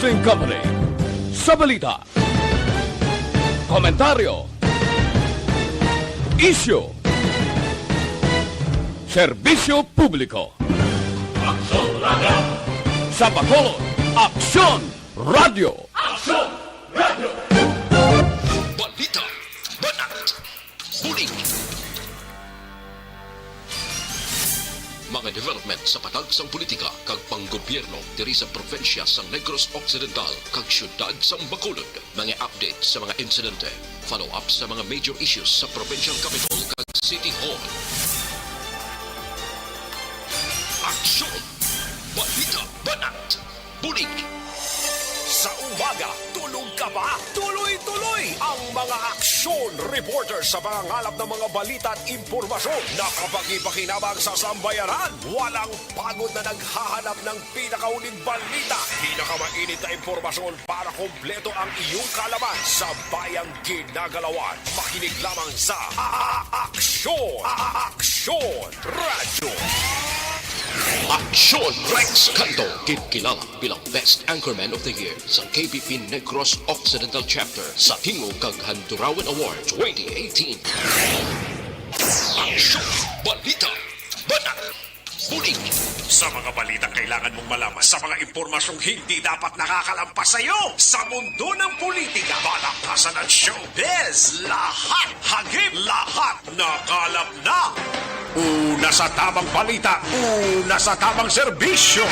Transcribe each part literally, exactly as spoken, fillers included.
Company. Sa balita, komentaryo, isyu, serbisyo publiko. Aksyon Radio. Sa Bacolod, Aksyon Radio. Aksyon Radio. Balita, banat, bulig. Mga development sa patag sang politika kag panggobyerno diri sa probinsya sang Negros Occidental kag siyudad sang Bacolod. Mga update sa mga insidente, follow-up sa mga major issues sa provincial capital kag city hall. Aksyon! Balita, banat, bulig! Sa umaga, tulog ka ba? Tuloy-tuloy ang mga aksyon reporter sa pangangalap ng mga balita at impormasyon na kapaki-pakinabang sa sambayanan. Walang pagod na naghahanap ng pinakauling balita, pinakamainit na impormasyon para kompleto ang iyong kaalaman sa bayang ginagalawan. Makinig lamang sa A-, A-, Aksyon! A-, A-, Aksyon! Radyo. Aksyon Rex Canto, ginkilala bilang Best Anchorman of the Year sa K B P Negros Occidental Chapter sa Tingog kag Handurawan Award twenty eighteen. Aksyon! Balita! Banat! Bulig! Sa mga balitang kailangan mong malaman, sa mga impormasyong hindi dapat nakakalampas sa iyo, sa mundo ng politika, palakasan at showbiz, lahat hagip, lahat nakalap na. Una sa tamang balita, una sa tamang serbisyo.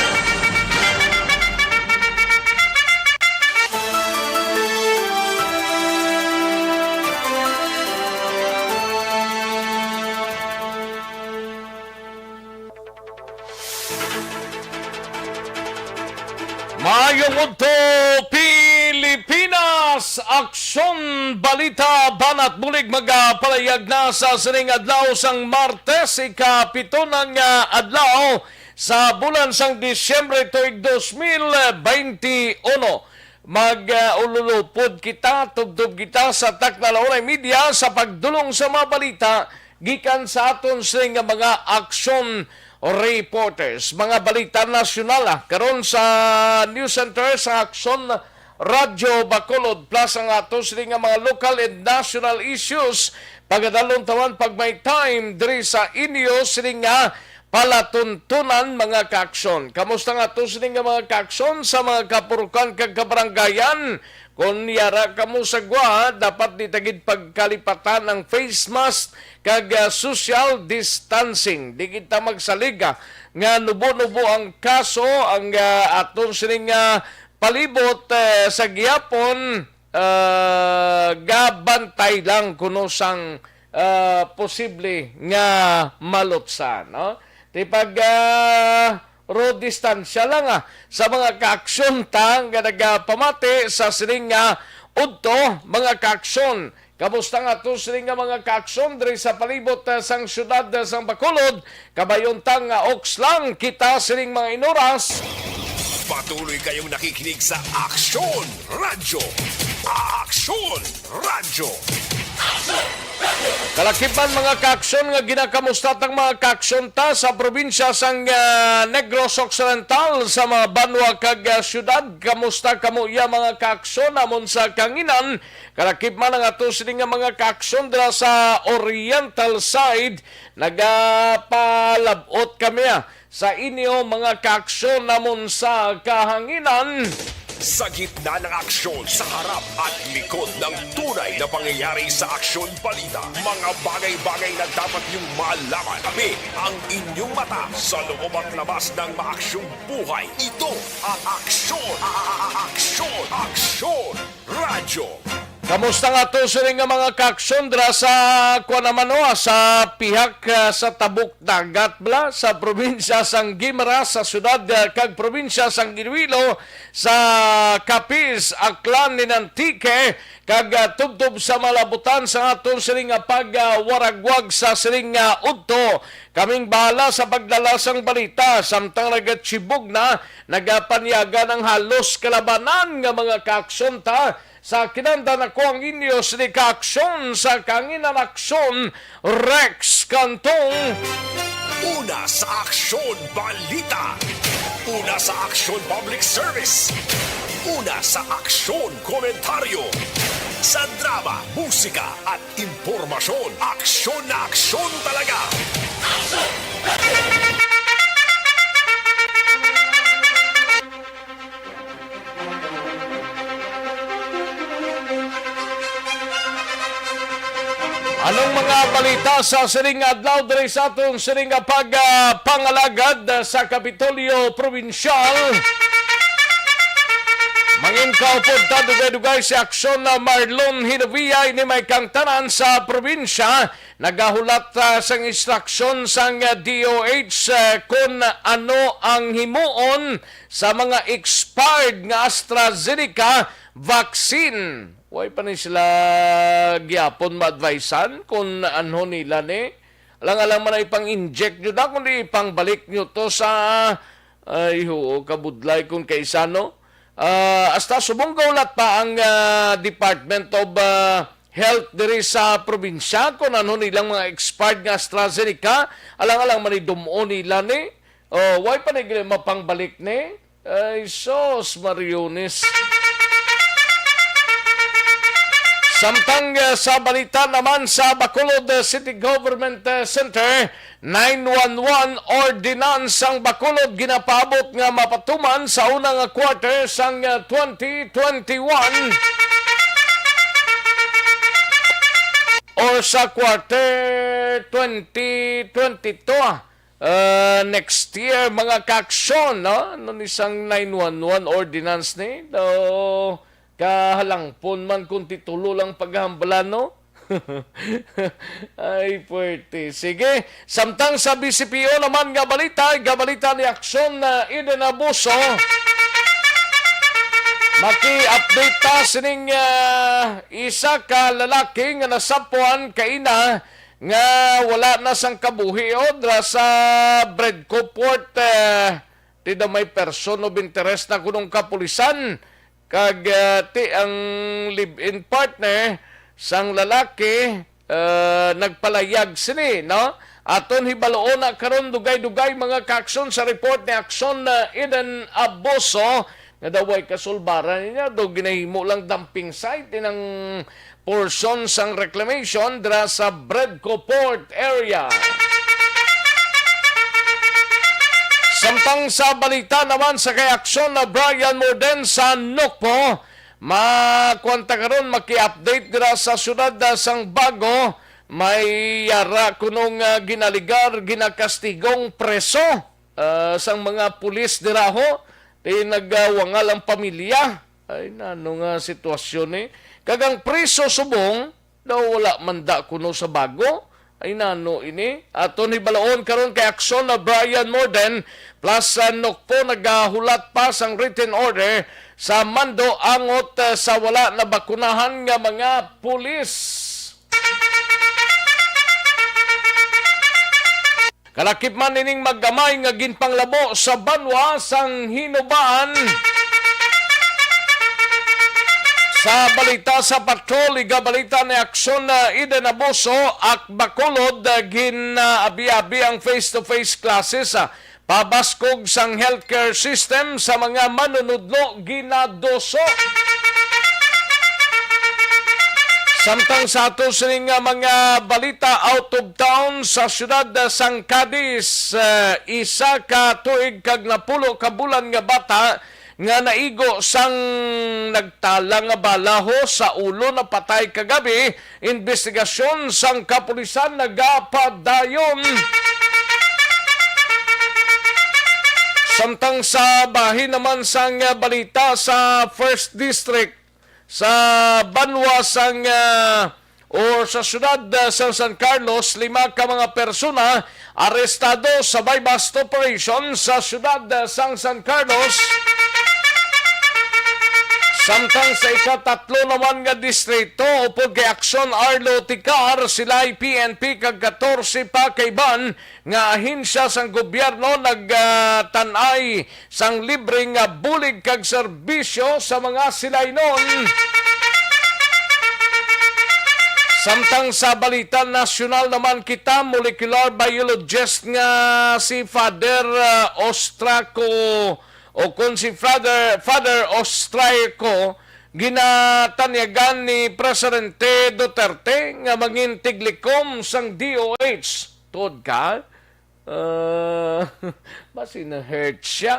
Maayong udto, Pilipinas! Aksyon, balita, banat bulig magapalayag na sa sining adlaw sang Martes, ikapito na nga adlaw sa bulan sang Disyembre tuig dos mil beinti uno. Mag, ah, ululupod kita, tubtob kita sa takna na oray media sa pagdulong sa mga balita gikan sa aton sini nga mga aksyon reporters. Mga balita nasyonal, ah, karon sa News Center sa Aksyon Radyo Bacolod, plus ang ato sini nga mga local and national issues. Pagadalon taman pag may time diri sa inyo sini nga palatuntunan, mga kaaksyon. Kamusta nga ato sini nga mga kaaksyon sa mga kapurukan kag kabaranggayan? Kon yara kamo sa gwa, dapat di ta gid pagkalipatan ang face mask kag, ah, social distancing. Di kita magsalig, ah, nga nubo-nubo ang kaso, ang, ah, aton sining, ah, palibot, eh, sa gihapon, ah, gabantay lang kuno sang, ah, posible nga malutsa, no? Ti pag, ah, ro distansya lang, ah, sa mga kaaksyon ta nga nagapamati sa sining nga udto, mga kaaksyon. Kamusta nga to sining nga mga kaaksyon diri sa palibot, ah, sang siyudad, ah, sang Bacolod? Kabayon ta nga oks lang kita sining mga inuras. Patuloy kayong nakikinig sa Aksyon Radyo. Aksyon Radyo. Kalakip man, mga kaaksyon, nga ginakamusta tang mga kaaksyon ta sa probinsya sang, ah, Negros Occidental, sa mga banwa kag, ah, syudad. Kamusta kamo iya, mga kaaksyon, amon sa kanginan? Kalakip man ang ato sini nga mga kaaksyon dira sa Oriental side. Nagapalabot kami, ah, sa inyo, mga kaaksyon namon sa kahanginan. Sa gitna ng aksyon, sa harap at likod ng tunay na pangyayari sa Aksyon Balita, mga bagay-bagay na dapat niyong malaman. Tabi ang inyong mata sa loob at labas ng maaksyong buhay. Ito ang Aksyon, a-, a-, a-, Aksyon, Aksyon Radyo. Kamusta nga to sini nga mga kaaksyon dira sa, kuwan naman, no, sa pihak, ah, sa Tabok Dagat, bala, sa probinsya sang Guimaras, sa syudad, ah, kag probinsya sang Iloilo, sa Capiz, Aklan, nin Antique, kag, ah, tubtob sa malabutan sa aton sini nga pagwaragwag sa sini nga udto. Kaming bahala sa pagdala sang balita, samtang nagatibog na, nagapanyaga ng halos kalabanan nga mga kaaksyon ta. Sa kinandan ako ang inyo sini kaaksyon sa kanginan aksyon, Rex Cantong. Una sa Aksyon Balita. Una sa Aksyon Public Service. Una sa aksyon, komentaryo. Sa drama, musika, at impormasyon, aksyon na aksyon talaga. Anong mga balita sa sining adlaw diri sa aton sining nga pag, ah, pangalagad sa Kapitolyo Probinsyal? Mangin kaupod ta dugay-dugay si Aksyon na Marlon Hinavia, ini may kangtanan sa probinsya. Nagahulat, ah, sang instruction sang, ah, D O H, ah, kon ano ang himuon sa mga expired nga AstraZeneca vaccine. Way pa ni sila gihapon ma-advisean kung anho nila ni. Alang-alang man ay pang-inject nyo na, kundi ipangbalik nyo to sa, ay, oo, kabudlay kung kaisa, no? Ah, hasta subong gaulat pa ang, ah, Department of, ah, Health diri sa probinsya kung ano nilang mga expired nga AstraZeneca, alang-alang man idum-on nila ni. Oh, way pa ni gid mapangbalik ni. Ay, sus, Mariones. Samtang, ah, sa balita naman sa Bacolod, ah, City Government, ah, Center, nine one one ordinance ang Bacolod ginapaabot nga mapatuman sa una nga quarter sang, ah, twenty twenty-one or sa quarter twenty twenty-two, ah, next year, mga kaaksyon, no? Ano ni sang nine one one ordinance ni? Daw, kahalangpon man kung titulo lang paghambalan, no? Ay, puwerte. Sige, samtang sa B C P O naman nga balita, nga balita ni Aksyon na Eden Abuso, maki-update ta sining, ah, isa ka lalaki nga nasapuan kaina nga wala na sang kabuhi, o, dra sa Bredco Port, eh, ti daw may person of interest na kunong kapulisan, kag, eh, ti ang live-in partner sang lalaki, eh, nagpalayag sini, no? Aton hibaluon na karon dugay-dugay, mga kaaksyon, sa report ni Aksyon, eh, Eden Abuso, nga daw way kasulbaran niya, daw ginahimo lang dumping site inang portion sang reclamation dira sa Bredco Port area. Samtang sa balita naman sa kay Aksyon na Brian Morden sa Nokpo, makuwanta karon maki-update dira sa siyudad, ah, sang Bago, may yara kuno nga ginaligar, ginakastigong preso, ah, sang mga pulis dira ho, ti nagawangal ang pamilya. Ay, nano nga sitwasyon ni? Kag ang priso subong, daw wala man da kuno sa Bago. Ay, nano ini? Aton hibaluon karon kay Aksyon na Brian Morden plus sa Nokpo nagahulat pa sang written order sa mando angot, eh, sa wala nabakunahan nga mga pulis. Kalakip man ining maggamay nga ginpanglabo sa banwa sang Hinubaan. Sa balita sa patrol, igabalita ni Aksyon, ah, Eden Abuso, Ak Bacolod, ah, gin-, ah, abi-abi ang face-to-face classes, ah, pabaskog sang healthcare system sa mga manunudlo ginaduso. Samtang sa ato sini nga mga balita out of town, sa siyudad sang Cadiz, eh, isa ka tuig kag napulo ka bulan nga bata nga naigo sang nagtala nga bala ho sa ulo napatay kagabi. Investigasyon sang kapulisan nagapadayon. Samtang sa bahin naman sang balita sa First District, sa banwa sang, ah, o sa siyudad, ah, sang San Carlos, lima ka mga persona arestado sa buy-bust operation sa siyudad, ah, sang San Carlos. Samtang sa ikatatlo naman nga distrito, upod kay Aksyon Arlo Ticar, sila ay P N P kag katorse pa ka iban nga ahensya sang gobyerno nagtan-ay sang libre nga bulig kag serbisyo sa mga silaynon. Samtang sa balita nasyonal naman kita, molecular biologist nga si Father, uh, Ostraco O kon si Father, Father Ostrayco, ginatanyagan ni Presidente Duterte nga mangin tiglikom sang D O H. Tuod ka? Ah, basi na-hurt siya.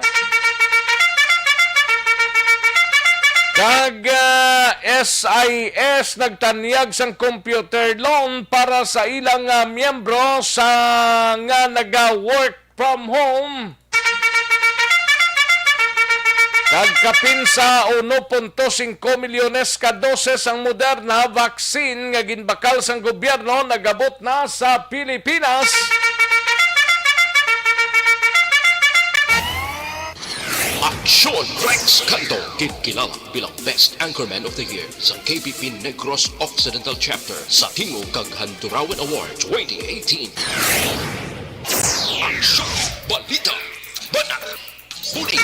Kag, ah, S I S nagtanyag sang computer loan para sa ilang, ah, miyembro sa nga naga-work from home. Kag kapin sa uno punto singko milyones ka doses ang Moderna vaccine nga ginbakal sang gobyerno nagabot na sa Pilipinas. Aksyon! Rex Canto, ginkilala bilang Best Anchorman of the Year sa K P P Negros Occidental Chapter sa Tingog kag Handurawan Award twenty eighteen. Aksyon! Balita! Banat! Bulig!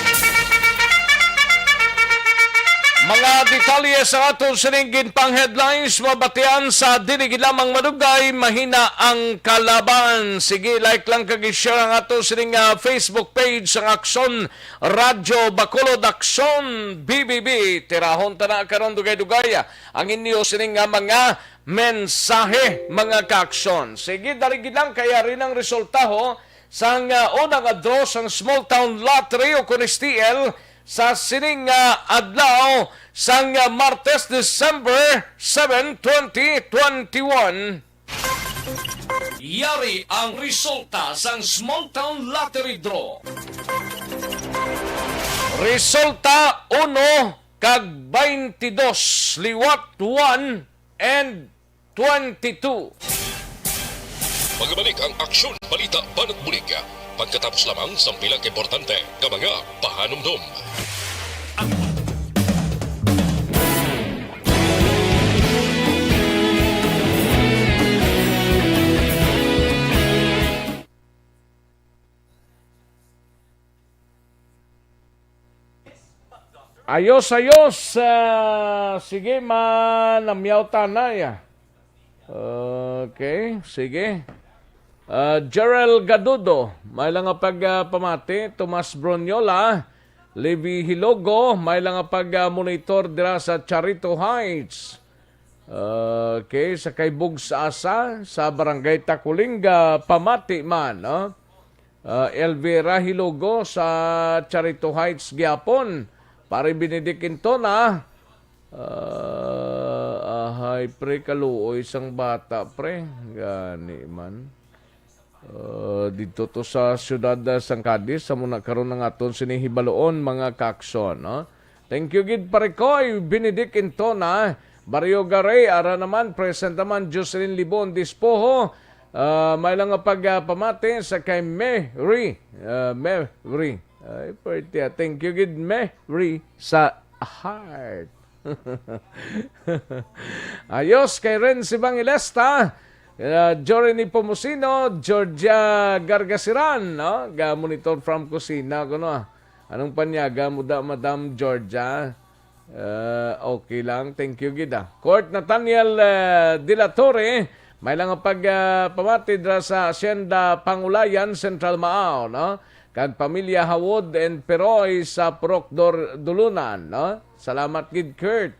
Mga detalye sa aton sining ginpang headlines mabatian sa dili gid lamang madugay, mahina ang kalaban. Sige, like lang kag i-share ang ato sining, ah, Facebook page sang Aksyon Radyo Bacolod, Aksyon B B B. Tirahon ta na karon dugay-dugay ang inyo sining nga mga mensahe, mga kaaksyon. Sige, dali gid lang kay ari nang resulta ho sang, ah, una nga draw sang Small Town Lottery o kun S T L sa sining, ah, adlaw sang, ah, Martes, December seven, twenty twenty-one. Yari ang resulta sang Small Town Lottery Draw. Resulta uno kag twenty-dos, liwat one and twenty-two. Magbalik ang Aksyon Balita Banat Bulig pagkatapos lamang sang pila ka importante nga mga pahanumdom. Ayos, ayos. Ah, sige, manamyaw tanay, ah. Okay, sige. Ah, Jerel Gadudo, may lang nga pagpamati. Tomas Bronyola, Levi Hilogo, may lang nga pag-monitor dira sa Charito Heights. Okay, sa kay Bugs Asa, sa Barangay Taculinga, pamati man, no? Ah, Elvira Hilogo sa Charito Heights gihapon. Pare Benedict Intona, ah, ahay, pre, kaluoy sang bata, pre. Gani man. Ah, didto to sa siyudad, ah, sang Cadiz, amo na karon ang aton sini hibaluon, mga kaaksyon, no? Thank you gid, Pare Koy, Benedict Intona, Barrio Garay, ara naman, present naman, Jocelyn Libon Dispoho, ah, may lang nga pagpamati sa kay Mary, ah, Mary. Ay, pwerte, ah. Thank you gid, Mary, sa heart. Ayos, kay Renz Evangelista, uh, Jory Nepomuceno, Georgia Gargasiran, no? Ga-monitor from kusina, kuno, ah. Anong panyaga mo da, Madam Georgia? Uh, okay lang, thank you gid, ah. Court Nathaniel, uh, De La Torre, may lang nga pag, uh, pamati dira sa Hacienda Pangulayan, Central Maao, no? Kag pamilya Hawod and Peroy sa Purok Dor-, Dulunan, no? Salamat gid, Kurt.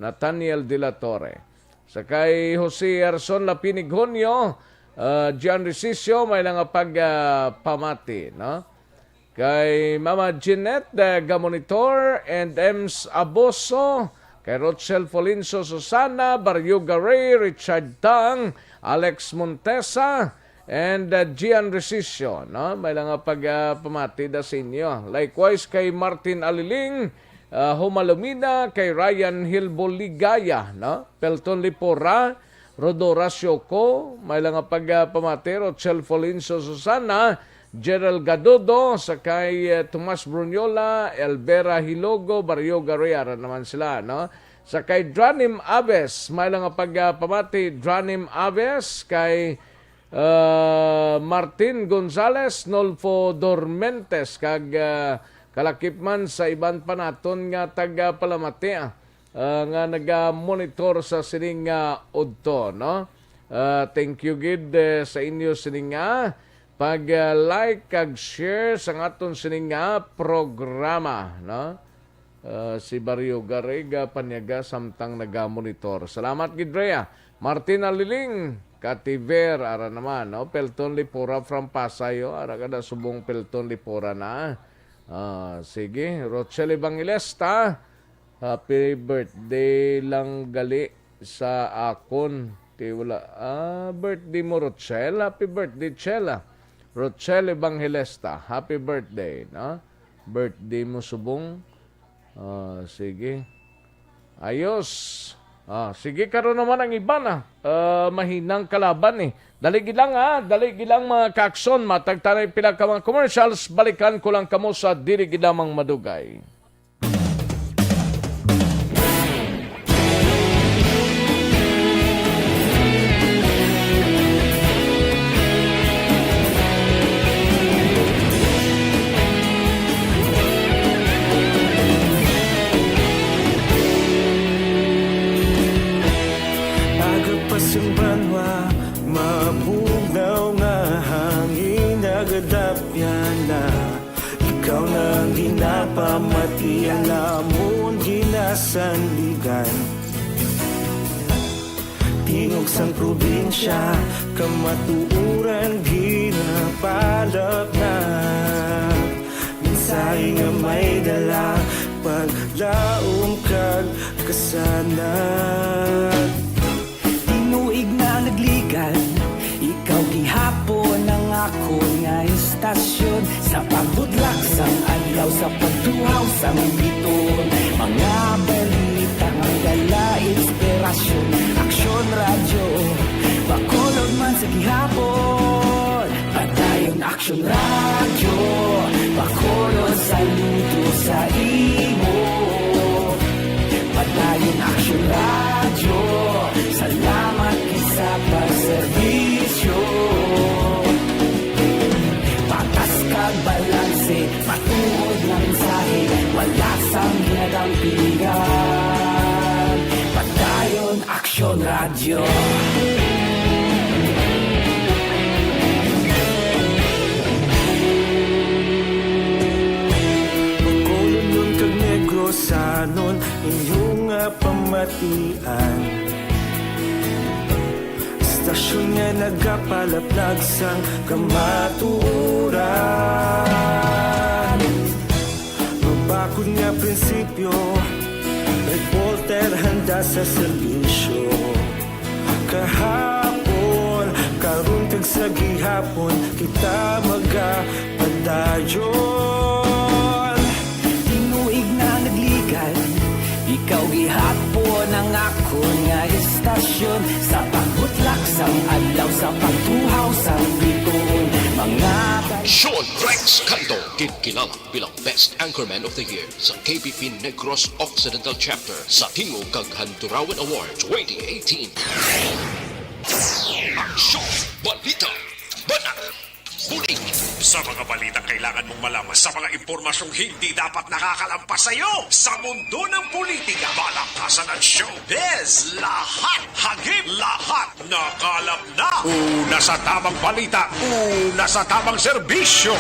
Nathaniel De La Torre. Sa kay Jose Erson Lapinig Hunyo, ah, Gian Resicio, may lang nga pag, ah, pamati, no? Kay Mama Jeanette, ah, Gamonitor and Ems Aboso, kay Rochelle Folinso Susana, Barrio Garay, Richard Tang, Alex Montesa, and, uh, Gian Resicio, no? May lang nga pag, uh, pamati da sa inyo. Likewise kay Martin Aliling, uh, Humalumina, kay Ryan Hilbo Ligaya, no? Pelton Lipora, Rodora Sioco, may lang nga pag, uh, pamati, Rochelle Folinso Susana, Gerald Gadudo, sa kay, uh, Tomas Bruniola, Elvera Hilogo, Barrio Garay, ara naman sila, no? Sa kay Dranim Aves, may lang nga pag, uh, pamati, Dranim Aves, kay ah, Martin Gonzales, Nolfo Dormentes, kag, ah, kalakip man sa iban pa naton nga taga-palamati, ah, ah, nga naga-monitor sa sining nga udto, no? Ah, thank you gid, eh, sa inyo sining nga pag, ah, like kag share sa aton sini nga programa, no? Ah, si Barrio Garriga Panyaga samtang nagamonitor. Salamat gid, Rhea. Martin Aliling, Kativer, ara naman, no? Pelton Lipura from Pasay, oh. Ara ka na subong Pelton Lipura na. Ah, sige, Rochelle Evangelista, happy birthday lang gali sa akon. Kay wala, ah, birthday mo, Rochelle. Happy birthday, Chella. Rochelle Evangelista, happy birthday, no? Birthday mo subong. Ah, sige. Ayos. Ah, sige, karon naman ang iban, ah. Ah, mahinang kalaban, eh. Dali gid lang, ha? Dali gid lang, mga kaakson. Matag tanay pila ka mga commercials, balikan ko lang kamo sa dili gid lamang madugay. Aga pa sing banwa, mabugnaw nga hangin, nagadapyan na. Ikaw na ang ginapamati, ang amon ginasandigan. Tingog sang probinsya, kamatuoran ginapalapnag. Mensahe nga may dala, paglaom kag kasanag. Tinuig na nagligan, ikaw gihapon ang akon nga istasyon. Sa pagbutlak sang adlaw, sa pagtuhaw sang biton, mga balita nga dala inspirasyon. Aksyon Radyo, Bacolod man sa gihapon. Padayon Aksyon Radyo, Bacolod, saludo sa imo. Padayon Aksyon Radyo, salamat gid sa pagserbisyo. Patas kag balanse, matuod nga mensahe, wala sang ginadampigan. Padayon Aksyon Radyo. Bacolodnon kag Negrosanon, inyo nga pamatian. Istasyon nga nagapalaplag sang kamatuoran. Mabakod nga prinsipyo, reporter handa sa serbisyo. Kahapon, karon kag sa gihapon, kita magapadayon. Tinuig na nagligan, ikaw gihapon ang akon nga istasyon. Sa pagbutlak sang adlaw, sa pagtuhaw sang biton, mga Sean Rex Canto, gid kilala bilang Best Anchorman of the Year sa K P P Negros Occidental Chapter sa Tingog kag Handurawan Award twenty eighteen. Aksyon! Balita! Banat! Bulig! Sa mga balitang kailangan mong malaman, sa mga impormasyong hindi dapat nakakalampas sa iyo, sa mundo ng politika, balakasan at showbiz, lahat, hagip, lahat, nakalap na. Una sa tamang balita, una sa tamang serbisyo.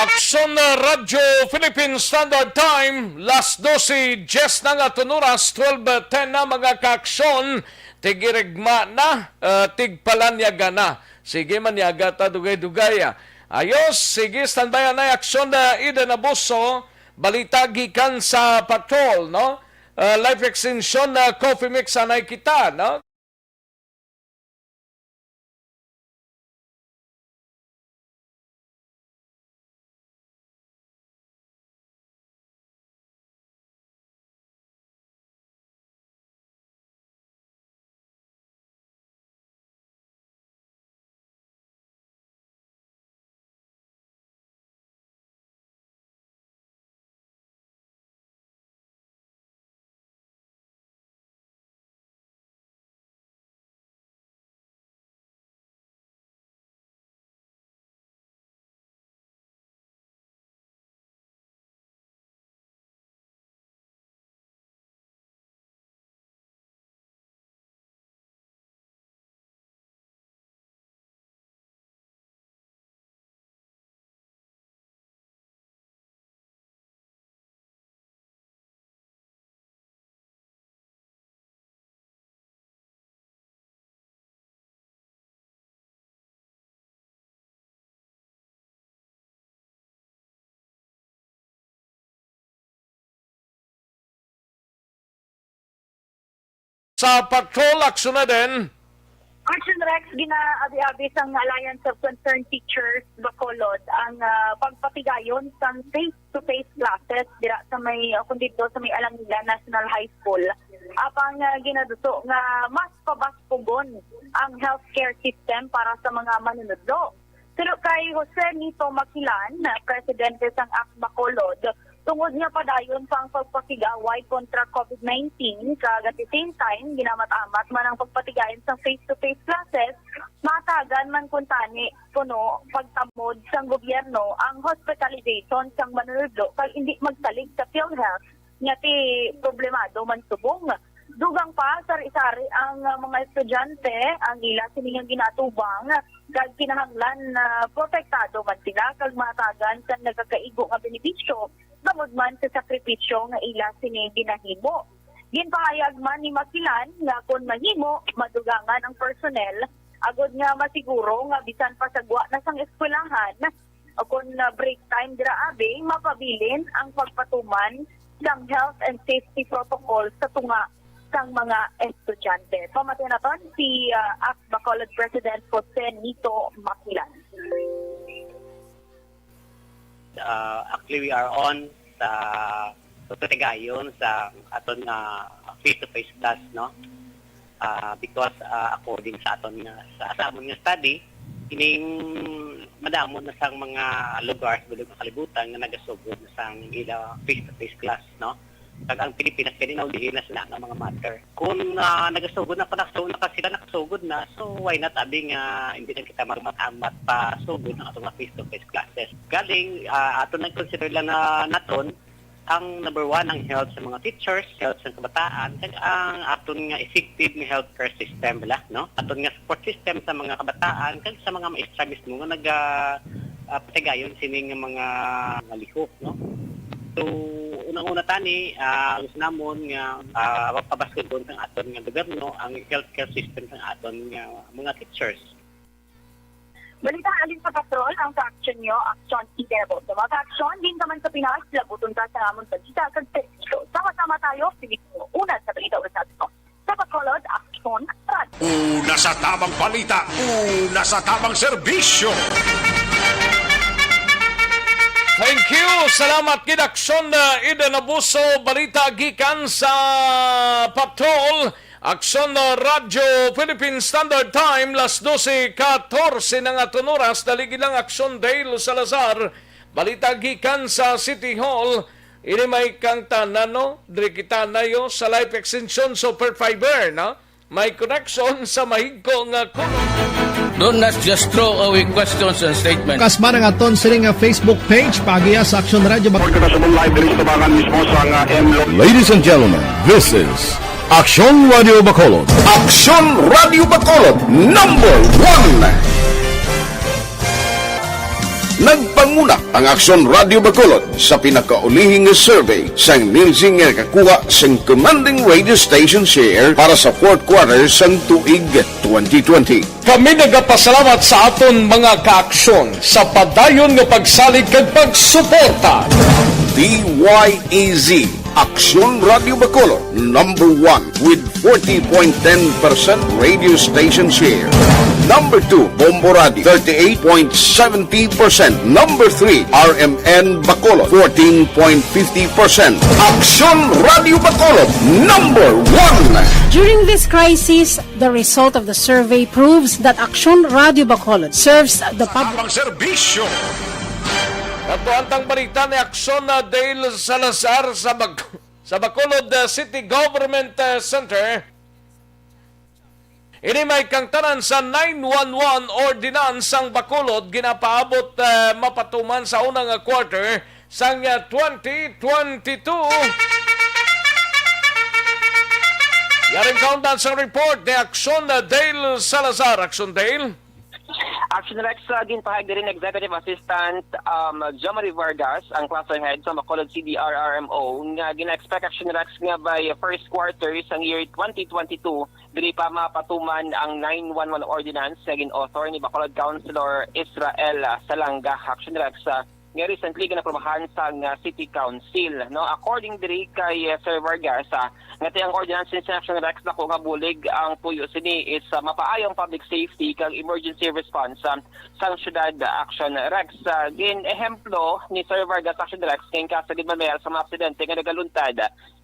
Aksyon na Radyo Philippine Standard Time, las dose diyes na nga aton oras, twelve ten na, mga kaaksyon, tigirigma na, ah, tigpalanyaga na. Sige, manyaga ta, dugay-dugay, ah. Ayos, sige, standby anay, aksyon na Eden Abuso, balita gikan sa patrol, no? Ah, life extension na coffee mix anay kita, no? sa patrol, Aksyon Eden. Action Rex, ginaabi-abi sang Alliance of Concerned Teachers Bacolod ang ah, pagpatigayon sang face-to-face classes dira sa may ah, kun didto sa may Alangila National High School. Apang ah, ginaduso nga mas pabaskugon ang healthcare system para sa mga manunudlo. Pero kay Jose Nito Makilan, presidente sang ACT Bacolod, tungod nga padayon pa ang pagpakig-away kontra COVID nineteen, kag at the same time, ginamat-amat man ang pagpatigayon sang face-to-face classes, matagan man kuntani kuno pagtamod sang gobyerno ang hospitalization sang manunudlo kag hindi magsalig sa PhilHealth nga ti problemado man subong. Dugang pa, sari-sari ang ah, mga estudyante, ang ila sini nga ginatubang, kag kinahanglan na protektado man sila kag matagan sang nagakaigo nga benepisyo bangod man sa sakripisyo nga ila sini ginahimo. Ginpahayag man ni Makilan nga kon mahimo, madugangan ang personnel agod nga masiguro nga bisan pa sa gwa na sang eskwelahan o kon ah, break time dira abi, mapabilin ang pagpatuman sang health and safety protocol sa tunga sang mga estudyante. Pamatian naton si ah, ACT Bacolod President Jose Nito Makilan. Uh, actually, we are on sa pagpatigayon sa aton nga face-to-face class, no? Ah, because ah, according sa aton nga sa, sa amon nga study, ining madamo na sang mga lugar sa bilog nga kalibutan nga nagasugod na sang ila face-to-face class, no? Kag ang Pilipinas gani naulihi na sila nga mga matter. Kung ah, nagasugod na pala, so naka, sila nakasugod na, so why not abi nga hindi na kita magmat-amat pa sugod ang atong face-to-face classes? Galing ah, ato nag-consider lang na naton ang number one, ang health sa mga teachers, health sa kabataan, kag ang aton nga effective nga healthcare system, bala, no? Aton nga support system sa mga kabataan kag sa mga maestra mismo nga naga ah, patigayon sini nga mga, mga lihok, no? So, unang-una tani, ah, gusto namon nga ah, mapabaskugon sang aton nga gobyerno ang healthcare system sang aton nga mga teachers. Balita halin sa patrol, ang kaaksyon nyo, aksyon idebo. Sa mga kaaksyon, din ka man sa Pinas, labuton ka sa amon balita kag serbisyo. Sama-sama tayo, Pilipino. Una sa balita, una sa aksyon. Sa Bacolod, aksyon, radyo. Una sa tamang balita, una sa tamang serbisyo. Thank you. Salamat kid Aksyon uh, Eden Abuso. Balita gikan sa Patrol. Aksyon uh, Radyo Philippine Standard Time, las dose katorse na nga aton oras. Dalig lang Aksyon Dale Salazar. Balita gikan sa City Hall. Ini may kang tanan, no? Diri kita nayo sa life extension super fiber, no? May connection sa mahigko nga kulog. Do not just throw away questions and statements. Kasma ang aton sini nga Facebook page, pagiya sa Aksyon Radyo Bacolod. International live diri sa tubangan mismo sa nga M Lo. Ladies and gentlemen, this is Aksyon Radio Bacolod. Aksyon Radio Bacolod, number one. Nagpanguna ang Aksyon Radio Bacolod sa pinakaulihi nga survey sang Nielsen nga nakakuha sing commanding radio station share para sa fourth quarter sang tuig twenty twenty. Kami nagapasalamat sa aton mga kaaksyon sa padayon nga pagsalig kag pagsuporta. D Y E Z, Aksyon Radio Bacolod, number one with forty point ten percent radio station share. Number two, Bombo Radio, thirty-eight point seventy percent. Number three, R M N Bacolod, fourteen point fifty percent. Aksyon Radio Bacolod, number one. During this crisis, the result of the survey proves that Aksyon Radio Bacolod serves the public. Ang serbisyo. Ato antang balita ni Aksyon na Dale Salazar sa Bag sa Bacolod uh, City Government uh, Center. Ini may kangtanan sa nine one one Ordinance sang Bacolod ginapaabot uh, mapatuman sa una nga quarter sang uh, twenty twenty-two. Yaring kaundan sang report ni Aksyon uh, Dale Salazar. Aksyon Dale. Action Rex, uh, ginpahayag diri ni Executive Assistant um, Jomari Vargas, ang cluster head sa Bacolod C D R R M O, nga gina-expect Action Rex nga by first quarter sang year twenty twenty-two, diri pa mapatuman ang nine one one ordinance nga gin-author ni Bacolod Councilor Israel uh, Salanga. Action Rex, uh, nga recently ginaprobahan sang, ah, City Council, no? According diri kay, ah, Sir Vargas, ah, nga ti ang ordinance ni Action Rex, dako nga bulig ang tuyo sini is, ah, mapaayong public safety kag emergency response, ah, sang Syudad Action Rex. Ah, gin-ehemplo ni Sir Vargas Action Rex kay kaso gid man, Mayor, sa mga aksidente nga nagaluntad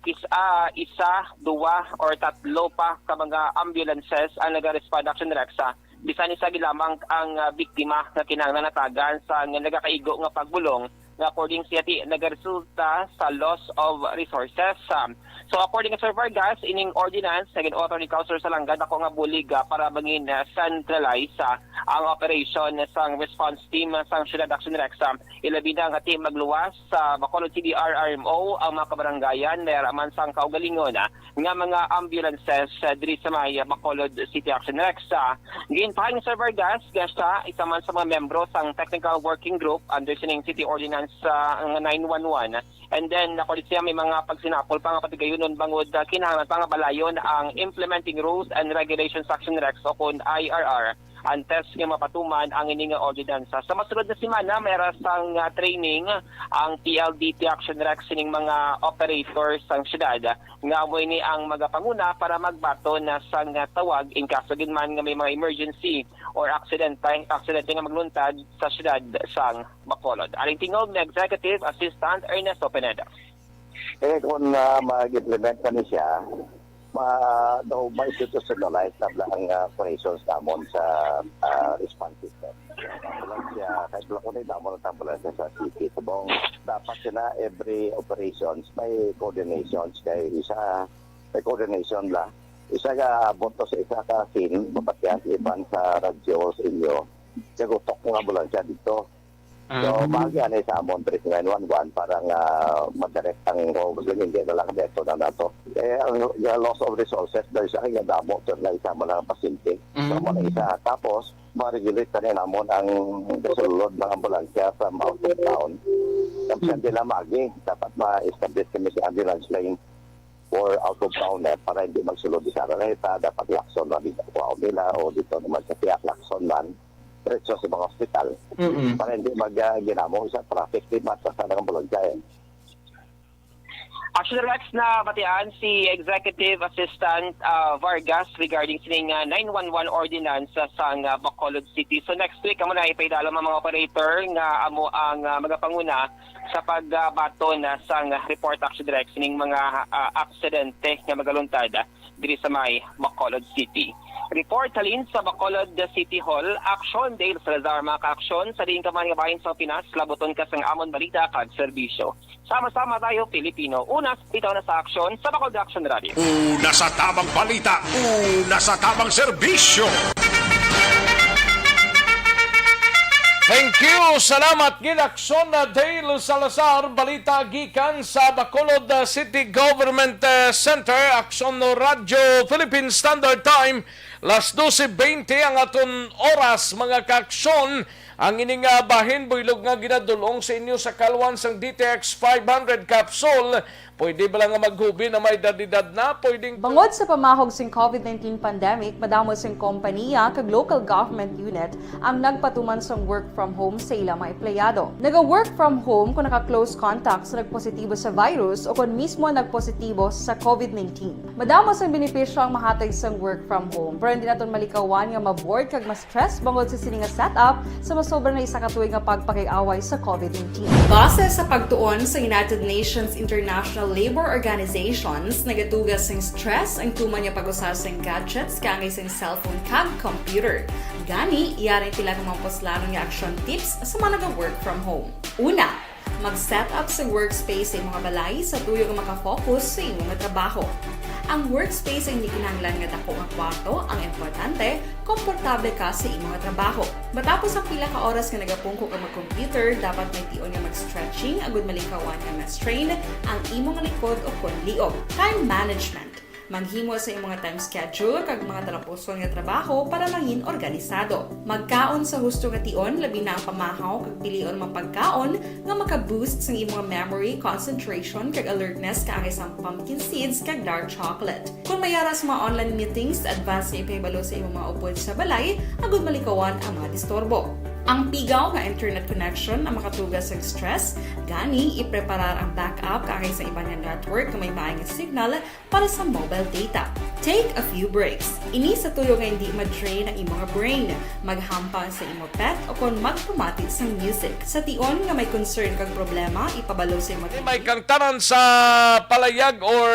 is, ah, isa, duwa, or tatlo pa ka mga ambulances ang naga-respond Action Rex, ah, bisan isa gid lamang ang, ah, biktima nga kinahanglan natagan sa nga nagakaigo nga pagbulong nga according siya ti nagaresulta sa loss of resources. Ah, so according kay Sir Vargas, ining ordinance nga gin-author ni Councilor Salanga dako nga bulig, ah, para mangin, ah, centralize, ah, ang operation sang response team sang Syudad Action Rex, ah, ilabi na nga ti magluwas sa Bacolod City R R M O ang mga kabarangayan, mayara man sang kaugalingon, ah, nga mga ambulances, ah, diri sa may, ah, Bacolod City Action Rex. Ah, ginpahan ni Sir Vargas nga siya isa man sa mga membro sang Technical Working Group under sining City Ordinance, ah, nga nine one one. And then, ako din siya may mga pagsinapol pa nga patigayunon bangod, ah, kinahanglan pa nga balayon ang Implementing Rules and Regulations Action Rex o kun I R R antes nga mapatuman ang ini nga ordinansa. Sa masunod na semana, mayara sang, ah, training ang P L D T Action Rex sining mga operators sang syudad nga amo ini ang magapanguna para magbaton na sang, ah, tawag in kaso gid man nga may mga emergency or aksidente, aksidente nga magluntad sa syudad sang Bacolod. Aling tingog ni Executive Assistant Ernesto Pineda. Eh, kung, ah, mag-implement na ni siya, ma-, daw ma-institutionalize na bala ang, ah, operations namon sa, ah, response system. Ambulansya, kahit wala ko na yung damo ng ambulansya sa city. Subong, dapat sila every operations may coordinations kay isa, may coordination la. Isa ka abot to sa isa ka scene, mapatihan sa iban sa radyo sa inyo. Kagutok ng ambulansya dito. So, bahagi ani sa amon three nine one one para nga madirect ang, o gusto niyo, hindi na lang dito na nato. Eh, ang, ang loss of resources dahil sa kanya damo, sir, na isa man ang pasyente. So, mo na isa. Tapos, ma-regulate na rin namon ang kasulod ng ambulansya from out of town. Tapos, hindi lang maagi, dapat ma-establish kami sa ambulance lane or out of town eh, para hindi magsulod sa Araneta, dapat Lacson na dito po nila o dito naman sa Tiyak Lacson man, diretso sa mga hospital. Para hindi mag, ah, ginamo sa traffic, di matrasa ng ambulansya eh. Actually, Rex, na batian si Executive Assistant, ah, Vargas regarding sining, ah, nine one one ordinance sa, sa, ah, Bacolod City. So next week, amo na ipaidalom ang mga operator nga amo ang, ah, magapanguna sa pagbaton, ah, sang report, actually, Rex, ning mga, ah, aksidente nga magaluntad, ah, diri sa may Bacolod City. Report halin sa Bacolod City Hall, Aksyon Dale Salazar, mga ka-aksyon, sa diin ka man nga bahin sa Pinas, labuton ka sang amon balita kag serbisyo. Sama-sama tayo, Pilipino. Una, bitaw na sa aksyon sa Bacolod Action Radio. Una sa tamang balita, una sa tamang serbisyo. Thank you. Salamat gid, Aksyon, uh, Dale Salazar. Balita gikan sa Bacolod, uh, City Government, uh, Center, Aksyon Radyo Philippine Standard Time. Las doce veinte ang aton oras, mga kaaksyon. Ang ining, uh, bahin buylog nga ginadul-ong sa inyo sa kalwan sang D T X five hundred capsule. Pwede bala nga maghubi na may edad-edad na? Pwedeng Bangod sa pamahog sing COVID nineteen pandemic, madamo sing kompanya kag local government unit ang nagpatuman sang work from home sa ila mga empleyado. Naga-work from home kung naka-close contact sa nagpositibo sa virus o kung mismo nagpositibo sa COVID nineteen. Madamo sang benepisyo ang mahatag sang work from home, pero hindi naton malikawan nga ma-bored kag ma-stress bangod sa sini nga setup sa masobra na isa ka tuig nga pagpakig-away sa COVID nineteen. Base sa pagtuon sa United Nations International Labor Organizations, nagatuga sing stress ang tuman nga pag-usa sing gadgets kaangay sing cellphone kag computer. Gani, yari ang pila ka mga puslanon nga action tips sa mga naga-work from home. Una, mag-set up sa workspace sa imong balay sa tuyo nga makafocus sa imong nga trabaho. Ang workspace ay hindi kinahanglan nga dako nga kwarto, ang importante, komportable ka sa imong nga trabaho. Matapos ang pila ka oras nga nagapungko ka mag-computer, dapat may tion nga mag-stretching agud malikawan nga ma-strain ang imong likod o kon liog. Time management. Maghimo sa imong nga time schedule kag mga talapuson nga trabaho para mangin organisado. Magkaon sa husto nga tion, labi na ang pamahaw kag pilion mga pagkaon nga maka-boost sang imong memory, concentration, kag alertness kaangay sang pumpkin seeds kag dark chocolate. Kung may ara sa mga online meetings, advance nga ipahibalo sa imong mga upod sa balay agud malikawan ang mga disturbo. Ang pigaw nga internet connection ang makatuga sa stress, gani ipreparar ang backup kaangay sa iban nga network nga may maay nga signal para sa mobile data. Take a few breaks. Ini sa tuyo nga hindi ma-drain ang imo nga brain, maghampang sa imo pet, o kon magpamati sang music. Sa tion nga may concern kag problema, ipabalo sa imo May kangtanan sa palayag or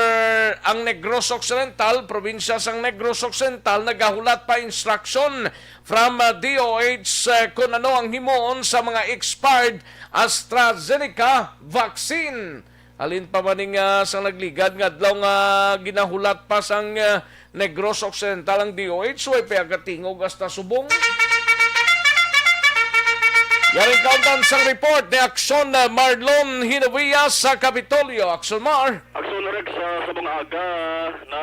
ang Negros Occidental, probinsya sang Negros Occidental, nagahulat pa instruction from uh, D O H uh, kung ano ang himuon sa mga expired AstraZeneca vaccine. Halin pa man ning uh, sang nagligad nga adlaw nga ginahulat pa sang uh, Negros Occidental ang D O H, way pa yagatingog hasta subong. Yaring kauntan sang report ni Aksyon uh, Marlon Hinovia sa Kapitolyo. Aksyon Mar. Aksyon Rex, uh, sa mga aga na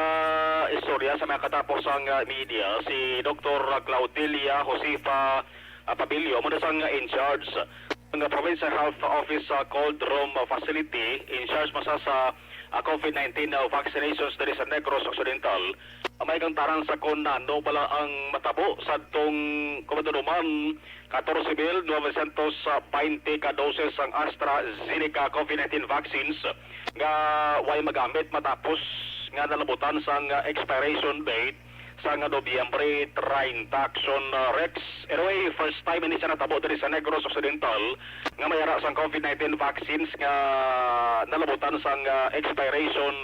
istorya sa mga katapos sang uh, media, si Doktor Claudelia Josefa uh, Pabilio, mo na sang in charge nga Provincial Health Office sa Cold Room Facility, in charge man sa sa ah, COVID nineteen ah, vaccinations diri sa Negros Occidental, ah, may kangtaran sa kon ano bala ang matabo sadtong kumatuduman, katorse mil novecientos baynte ka doses ang AstraZeneca COVID nineteen vaccines nga way magamit matapos nga nalabutan sang ah, expiration date sa nga Nobyembre treinta, Aksyon, uh, Rex. Anyway, first time ini siya natabo diri sa Negros Occidental nga may ara sang COVID nineteen vaccines nga nalabutan sang uh, expiration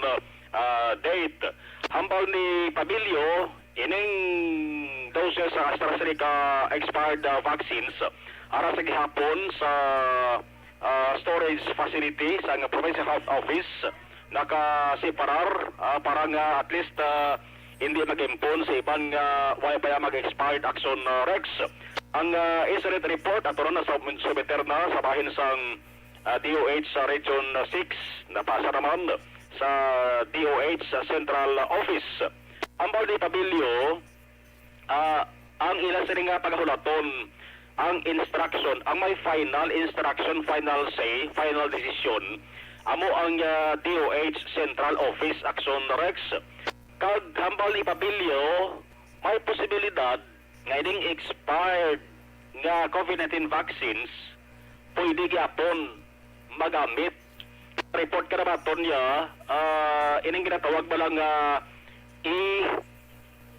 uh, date. Hambal ni Pabilio, ining doses sa AstraZeneca expired uh, vaccines ara sa gihapon sa ah, storage facility sang Provincial Health Office nakaseparar ah, para nga at least ah, hindi mag-impon sa iban nga way pa mag-expired, Aksyon ah, Rex. Ang ah, incident report ato na sa submiter na sa bahin sang ah, D O H sa Region six, napasa naman sa D O H sa Central Office. Ang Baldi Pabilio, ah, ang ila sini nga pagahulaton, ang instruction, ang may final instruction, final say, final decision, amo ang ah, D O H Central Office, Aksyon, Rex. Kag hambal ni Pabilio, may posibilidad nga ining expired nga COVID nineteen vaccines pwede gyapon magamit. Report ka naman niya, ah, ining ginatawag bala nga E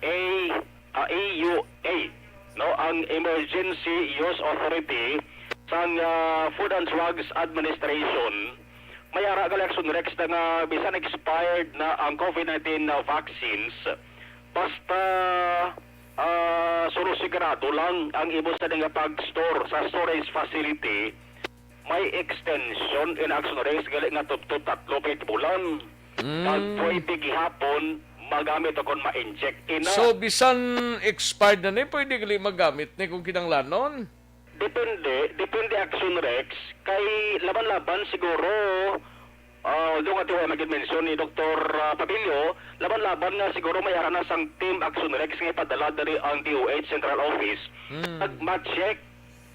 A, ah, E U A, no, ang Emergency Use Authority sang ah, Food and Drugs Administration. May ara gali, Aksyon, Rex, na nga bisan expired na ang COVID nineteen na vaccines, basta ah, suno sigurado lang ang imo sa nga pag-store sa storage facility, may extension in, Aksyon, Rex, gali nga tubtob tatlo ka bulan. Mm. Kag pwede gihapon magamit o kon ma-inject. Ina, So, bisan expired na ni, pwede gali magamit ni kung kinahanglanon? Depende, depende, Aksyon, Rex. Kay laban-laban siguro, ah, although nga tiwala na gid mention ni Doktor ah, Pabilio, laban-laban nga siguro may ara na sang Team Aksyon, Rex, nga ipadala diri ang D O H Central Office. Hmm. Pag ma-check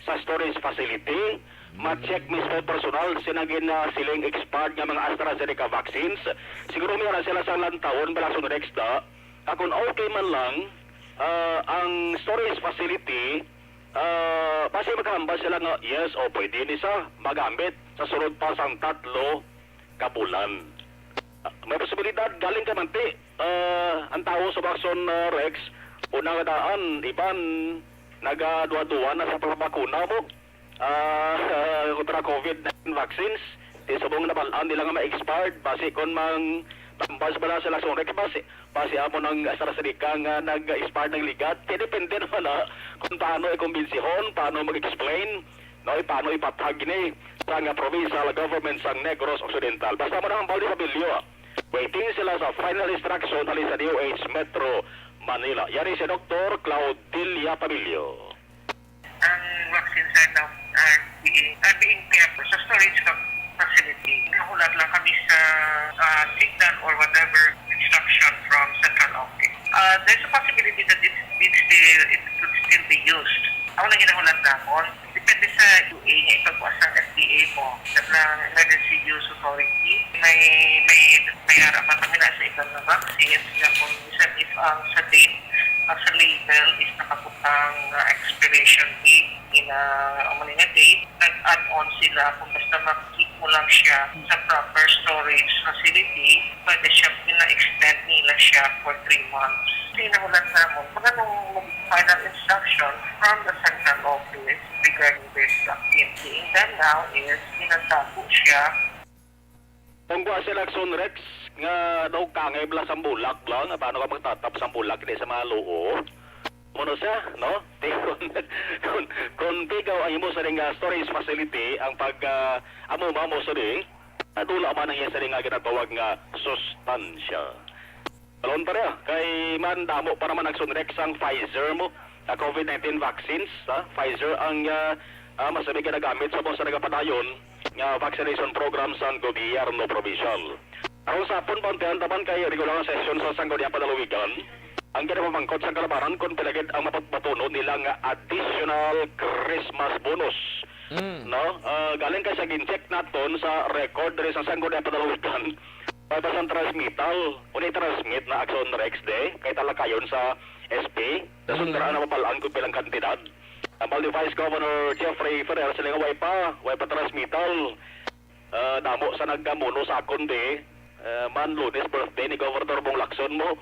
sa storage facility, ma-check mismo personal sina gin ah, siling expired nga mga AstraZeneca vaccines. Siguro may ara sila sa lantawon, bala, Aksyon, Rex, da. Ah, kung okay man lang ah, ang storage facility, ah, basi maghambal sila nga yes, o pwede ni sa magamit sa sunod pa sang tatlo ka bulan. Ah, may posibilidad galing ka manti, ah, ang tawo sa Aksyon, ah, Rex, una nga daan, iban nagaduha-duha na sa pagbakuna mo ah, kontra COVID nineteen vaccines. Di subong nabal-an nila nga ma-expired. Basi kon mang tambas bala sila sa Rex, basi, basi amo nang AstraZeneca nga nag-expire ng ligat. Kaya depende naman na kung paano i-kumbinsihon, paano mag-explain, no, paano ipatag ni sa nga provincial government sa Negros Occidental. Basta mo na ang Baldi Pabilio. Waiting sila sa final instruction halin sa D O H Metro Manila. Yari si Doktor Claudelia Pabilio. Ang vaccines are now are being, are being kept sa storage fa- facility. Nahulat lang kami sa ah, signal or whatever instruction from central office. Uh, there's a possibility that it, it, still, it could still be used. Ako lang ginahulat namon. Depende sa U A nga ipagbuas ng F D A mo, ng Emergency Use Authority. May, may, may ara pa kami na sa ibang na vaccines na kung minsan if ang sa date, ang sa label is nakabutang uh, expiration date, Ina, ang mga nga date, nag-add on sila kung basta makikita mo lang siya sa proper storage facility, pwede siya, ina-extend nila siya for three months. Sinahulat namon, mga nung final instruction from the central office regarding this vaccine being done now is pinagtago siya. Kung kuha sila Action Rex, nga daw kangay bala sang bulak bala, nga paano ka magtatap sang bulak, hindi sa mga luo. Muna siya, no? Di, kung, kung, kung pigaw ang imo sa ring, ah, storage facility, ang pag, ah, amo mo sa ring, nadula man ang iya sa ring nga ginatawag nga sustansya. Balon pa rin, kay man damo pa naman nagsunrek sang Pfizer mo na COVID nineteen vaccines, ha? Pfizer ang, ah, ah, mas ginagamit sa mga nagapadayon nga vaccination program sang gobyerno provincial. Aron sa hapon, pauntian taman kay regular nga sesyon sa Sangguniang Panlalawigan, ang ginapamangkot sang kalabanan kung pila gid ang mapatbatunon nila nga additional Christmas bonus. Mm. No? Ah, galing kay sa gin-check naton sa record diri sa Sangguniang Panlalawigan, May basang transmittal. Kung i-transmit na Action Rex de, kay talakayon sa S P, nasundaraan na mabalaan kung pilang kantidad. Ang Vice Governor Jeffrey Ferrer sila nga way pa, way pa transmittal. Ah, damo sa nagkamuno sa akon de, ah, man Lunes birthday ni Governor Bong Lacson mo,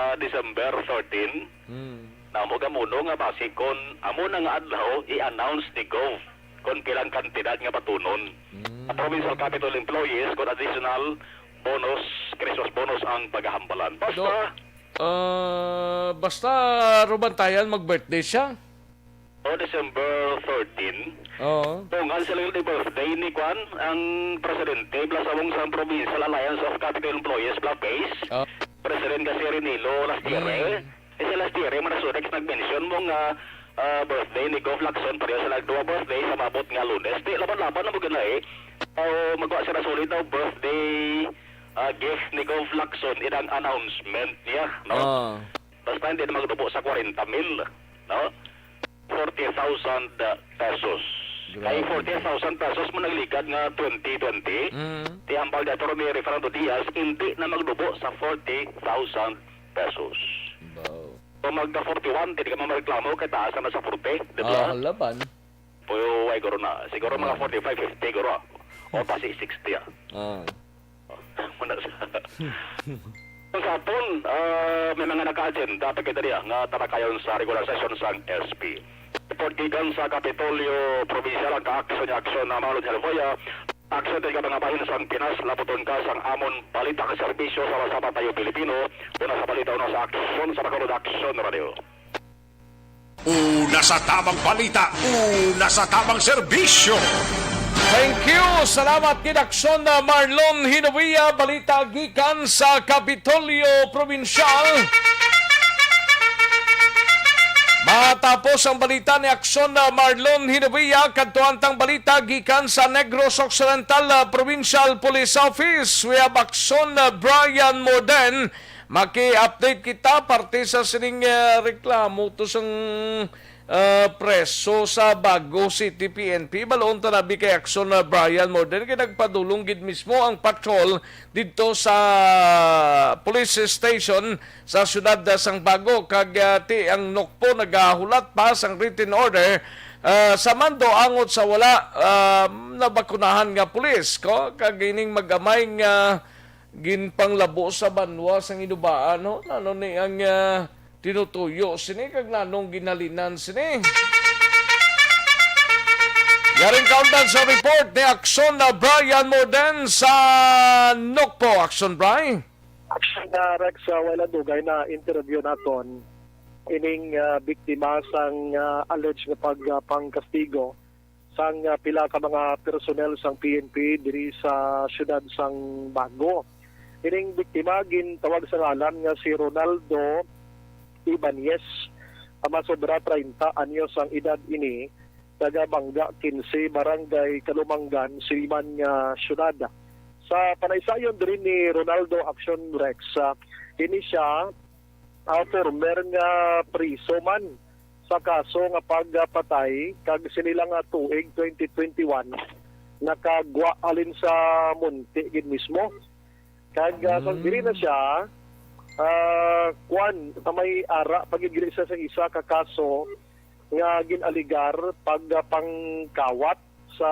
ah, December thirteen. Hmm. Namo gamuno nga basi kon amo na nga adlaw i-announce ni Gov kon pilang kantidad nga batunon. Hmm. Sa provincial capital employees kon additional bonus, Christmas bonus ang pagahambalan. Basta, Ah, basta rumantayan mag-birthday siya. O December thirteen, Oo. tungan sila yung birthday ni Kwan, ang presidente, bala sa mong sa Provincial Alliance of Capital Employees, bala PACE. Ah. President kasi Renilo Lastiere. Mm. Eh, si Lastiere, manasurex nag-mention mo nga ah, birthday ni Gov Lacson, pareho sila duha birthday sa mabot nga Lunes. Di, laban-laban na mo gina eh. O, magwa sila sulit daw birthday ah, gift ni Gov Lacson, inang announcement niya, no? Ah. Basta hindi na magdubo sa kwarenta mil, no? Forty thousand pesos. Kay Grabe. Forty thousand pesos mo nagligad nga twenty twenty. Mm. Ti hambal ni Attorney Referendo Diaz, hindi na magdubo sa forty thousand pesos. Wow. Kung magka forty-one, hindi ka mareklamo kay taas naman sa forty, di Ah, ba? Halaban. Puyo, way guro na. Siguro mga Ah. forty-five, fifty guro. O pasi sixty ah. Ah. Muna sa... Sa hapon, ah, may mga naka-agenda pa kita niya nga talakayon sa regular session sang S P. Report gikan sa Kapitolyo Provincial ang ka-action ni aksyon na Marlon Helvoya. Aksyon din ka mga bahin sang Pinas, laputon ka sang amon balita kag serbisyo sa Sama Tayo Pilipino. Una sa balita, una sa aksyon sa Bacolod Action Radio. Una sa tamang balita, una sa tamang serbisyo. Thank you. Salamat gid, Aksyon na Marlon Hinovia. Balita gikan sa Kapitolyo Provincial. Matapos ang balita ni Aksyon na Marlon Hinovia, kadtuan tang balita gikan sa Negros Occidental, ah, Provincial Police Office. We have Aksyon na Brian Morden. Maki-update kita parte sa sining, ah, reklamo to sang ah, preso sa Bago City P N P. Baloon ta na bi kay Aksyon na Brian Morden kay nagpadulong gid mismo ang patrol didto sa police station sa siyudad sang Bago, kag, ah, ti ang NOCPO nagahulat pa sang written order, ah, sa mando angot sa wala, ah, nabakunahan nga pulis, ko, kag ining magamay nga ginpanglabo sa banwa sang inubaan, ho? Nano ni ang, ah, tinutuyo sini kag nanong ginhalinan sini? Yaring kaundan sa report ni Aksyon na Brian Morden sa NOCPO. Aksyon, Bri? Aksyon na Rex, uh, wala dugay na interview naton ining, ah, biktima sang, ah, alleged nga pag, ah, pangkastigo sang, ah, pila ka mga personnel sang P N P diri sa siyudad sang Bago. Ining biktima gintawag sa ngalan nga si Ronaldo Ibanez. Ah, masobra treinta anyos ang edad ini, taga Bangga quince, Barangay Calumanggan, Suliman nga siyudad. Sa panaysayon diri ni Ronaldo Action Rex, ah, ini siya, ah, former nga priso man sa kaso nga pagpatay, kag sini lang nga tuig, twenty twenty-one, nakagwa halin sa Munti gid mismo. Kag, ah, kung diri na siya, ah, kwan, may ara pa gid diri siya sa isa ka kaso nga gin-alegar pagpangkawat sa,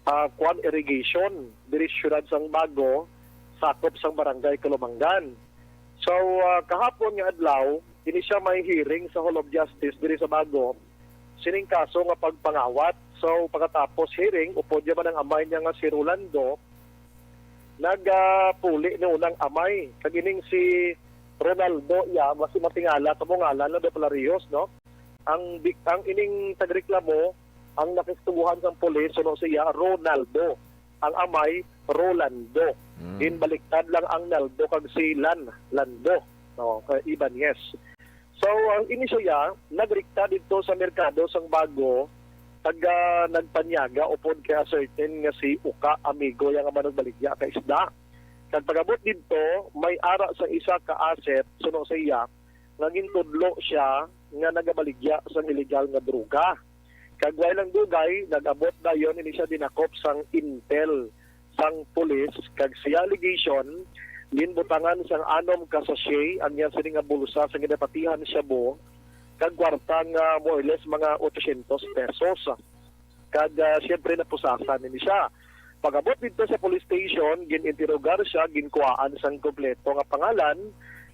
ah, kwan, irrigation diri sa siyudad sang Bago, sakop sang Barangay Kalumangan. So, ah, kahapon nga adlaw, ini siya may hearing sa Hall of Justice diri sa Bago sining kaso nga pagpangawat. So, pagkatapos hearing, upod niya man ang amay niya nga si Rolando, nagapuli ni unang amay. Kag ining si Ronaldo, iya, basi matingala sa mo ngalan na Doplareos, no? Ang bik-, ang ining tagreklamo, ang nakistuguhan sang pulis, suno siya, Ronaldo. Ang amay, Rolando. Mm. Ginbaliktad lang ang Naldo kag si Lan, Lando, no, kay Ibanez. So, ang ini siya, nagrikta dito sa merkado sang Bago, taga nagpanyaga upod kay a certain nga si Uka Amigo, yang nga manugbaligya ka isda. Kag pag-abot didto, may ara sa isa ka asset, suno sa iya, nga gintudlo siya nga nagabaligya sang iligal nga droga. Kag way lang dugay, nag-abot dayon ini siya dinakop sang intel sang pulis, kag siya allegation, ginbutangan sang anom ka sachet ang iya sini nga bulsa sa ginapatihan shabu, kag kwarta nga more or less mga ochocientos pesos. Kag, ah, siyempre, napusasan ini siya. Pag-abot didto sa police station, gin-interrogar siya, ginkuhaan sang kompleto nga pangalan,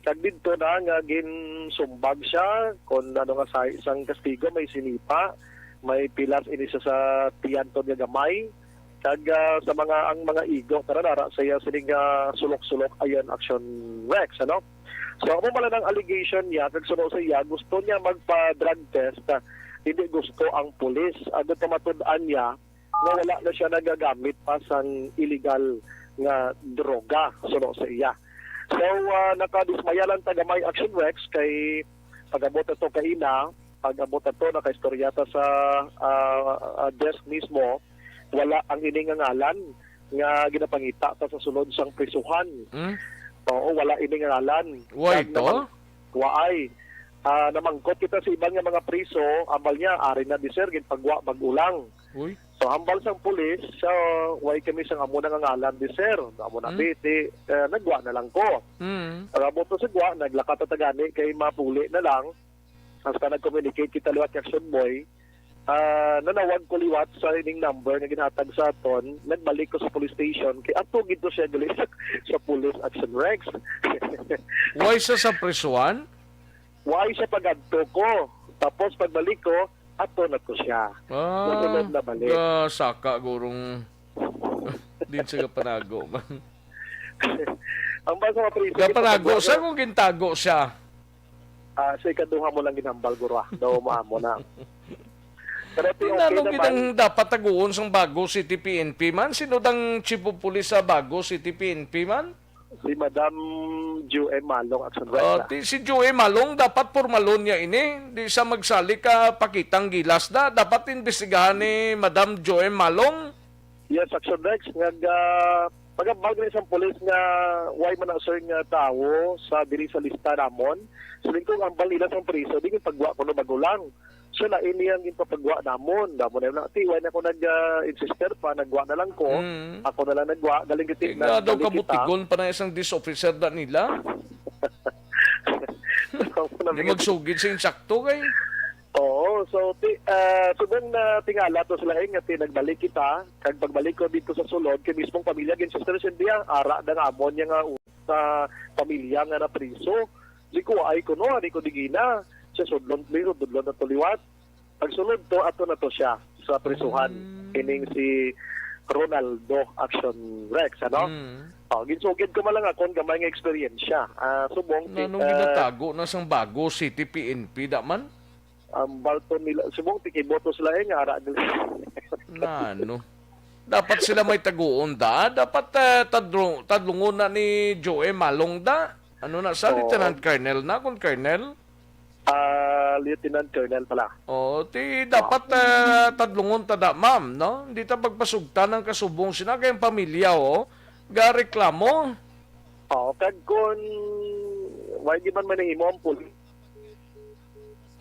kag didto na nga ginsumbag siya kon ano nga sa isang kastigo, may sinipa, may pilas ini siya sa tiyan to nga gamay, kag, ah, sa mga, ang mga igo, tara, nara sa iya sining, ah, sulok-sulok ayon, Action Rex, ano? So, amo pala nang allegation niya, kag suno sa iya, gusto niya magpa-drug test, ah, hindi gusto ang pulis. Agud pamatud-an niya nga wala na siya nagagamit pa sang illegal nga droga, suno sa iya. So, ah, nakadismaya lang ta gamay, Action Rex, kay pag-abot ato kaina, pag-abot ato, nakaistorya ta sa, ah, ah, desk mismo, wala ang ini nga ngalan nga ginapangita ta sa sulod sang prisuhan. Hmm? Oo, wala ini nga ngalan. Why Kag to? namang-, waay. Ah, namangkot kita sa iban nga mga priso, ambal niya, ari na di, sir, ginpagwa bag-o lang. Uy. So, hambal sang pulis, so, way kami sang amo na nga ngalan di, sir. Amo na, Hmm? di, di, eh, nagwa na lang ko. Hmm. Pag-abot ko sa gwa, naglakat ta gani kay mapuli na lang. Hasta nag-communicate kita liwat kay Action Boy. Ah, nanawag ko liwat sa ining number nga ginhatag sa aton. Nagbalik ko sa police station kay ato gid to siya gali sa, sa police, Action Rex. Why sa, sa prisuhan? Why sa pag-adto ko? Tapos pagbalik ko, ato na to siya. Ah, Nasunod na balik. Ga saka gurong din sa gapanago man. Ang basa nga priso, Gapanago gipatago sa na. Kung gintago siya. Ah, sa ikaduha mo lang ginhambal, guro, ah. Daw mo amo na. Pero okay Nano naman. Gid ang dapat taguon sang Bago City P N P man? Sino dang chief of police sa Bago City P N P man? Si Madam Joe M. Malong, Action Rex, Ah, ah. ti, si Joe Malong, dapat pormalon niya ini. Di sa magsali ka, pakitang gilas na. Dapat imbestigahan ni Madam Joe Malong. Yes, Action Rex, nga, ah, pagambal gani sang pulis nga way man na, sir, nga tawo sa diri sa lista namon. Sa lingkod ang balila sang priso, di pagwa kuno bago lang. So, lain niya ang ginpapagwa namon. Namon na lang, ti, way na ko nag, ah, insister pa, nagwa na lang ko. Mm. Ako na lang nagwa, galing Kaya gitingnan, nga daw balik kita. Kabutigon pa na isang dis officer na nila. Ako na Di bigyan- magsugid sa insakto kay. Oo, so, ti, ah, subong na tingala to sila, eh, nga ti, nagbalik kita, kag pagbalik ko dito sa sulod, kay mismong pamilya, gin Sister Cynthia, ara na nga amon niya nga u-, sa pamilya nga napriso. Di ko, ay ko, no, di ko digina. Siya sudlon, di ko, sudlon na to liwat. Pagsulod to, ato na to siya sa prisuhan. Mm. Kining si Ronaldo Action Rex, ano? Mm. Oh, ginsugid ko man lang akon gamay nga eksperyensya. Ah, subong ti-, Nanong ah, ginatago na sang Bago City P N P da man? Ang balto nila, subong ti kiboto sila, eh, nga ara nila. Nano? Dapat sila may taguon da. Dapat, eh, tadlo-, tadlungon na ni Joe Malong da. Ano na sa Oo. Lieutenant Colonel na, kung Colonel? Ah, Lieutenant Colonel pala. Oh, ti dapat, ah, tadlungon ta da, ma'am, no? Hindi ta pagpasugtan ang kasubong sina kay ang pamilya, oh, gareklamo. Oh, kag kun why di man manahimo ang pulis?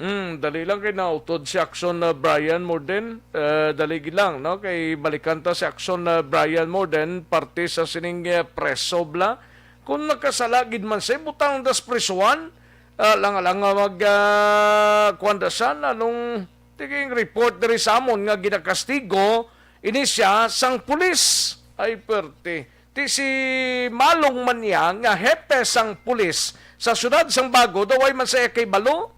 Hmm, dali lang kay nautod si Action, ah, Brian Morden. Eh, dali lang, no? Kay balikan ta si Action, ah, Brian Morden, parte sa sining, eh, preso bla. Kung nakasala gid man siya, butang das prisuhan, Ah, lang, lang, ah, mag, ah, kuwan da siya, anong tiging report diri sa amon nga ginakastigo ini siya sang pulis. Ay, perte. Ti si Malong man niya nga hepe sang pulis sa siyudad sang Bago, daw way man sa iya kay balo.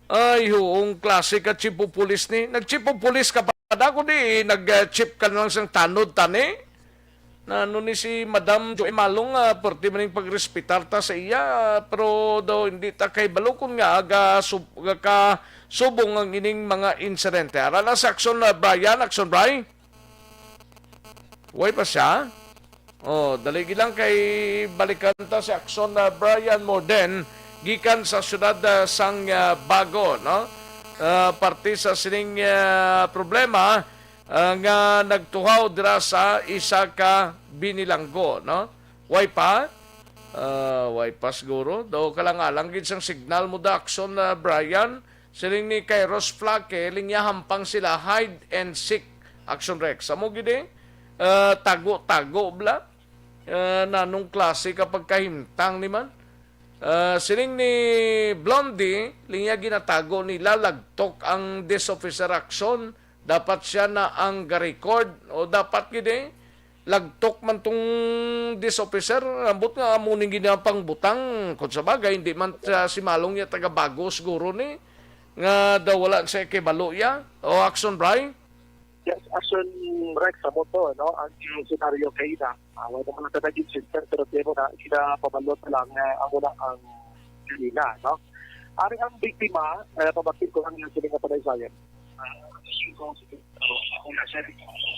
Ay, huong klase ka chief of police ni. Nag-chief of police ka pa da, kundi nag-chief ka na lang sang tanod, tani. Na ano ni si Madam Joy Malong, ah, pwerte man ning pagrespetar ta sa iya, ah, pero daw hindi ta kay balo kon nga aga sub-, aga ka subong ang ining mga insidente. Ara na sa Action, ah, Brian, Action Bri. Way pa siya? Oh, dali lang kay balikan ta si Action, ah, Brian Morden gikan sa siyudad, ah, sang, ah, Bago, no? Ah, parte sa sining, ah, problema, ah, nga nagtuhaw dira sa isa ka binilanggo, no? Way pa? Ah, way pa siguro. Daw kalang-alang gid sang signal mo da, Action, ah, Brian. Siling ni Kairos Flaque, linya hampang sila, hide and seek, Action Rex. Amo gid eh, ah, tago-tago bla. Ah, nanong klase ka pagkahimtang ni man? Ah, siling ni Blondie, linya ginatago nila, lagtok ang diss officer Action. Dapat siya na ang ga-record o dapat gid eh, lagtok man tong diss officer, ambot nga amo ning ginapangbutang. Kung sa bagay, hindi man sa si Malong niya taga Bago siguro ni, nga daw wala siya kibalo ya. O, Action, Bri? Yes, Action Rex, amo to, no? Ang senaryo kay na, ah, wala naman ang tatagin sister, pero tiyan mo na, sila pabalot lang, eh, amo na ang kanila, no? Ari ang biktima, eh, pabakit ko ang sila nga panaysayan. Ah, ako na, sir.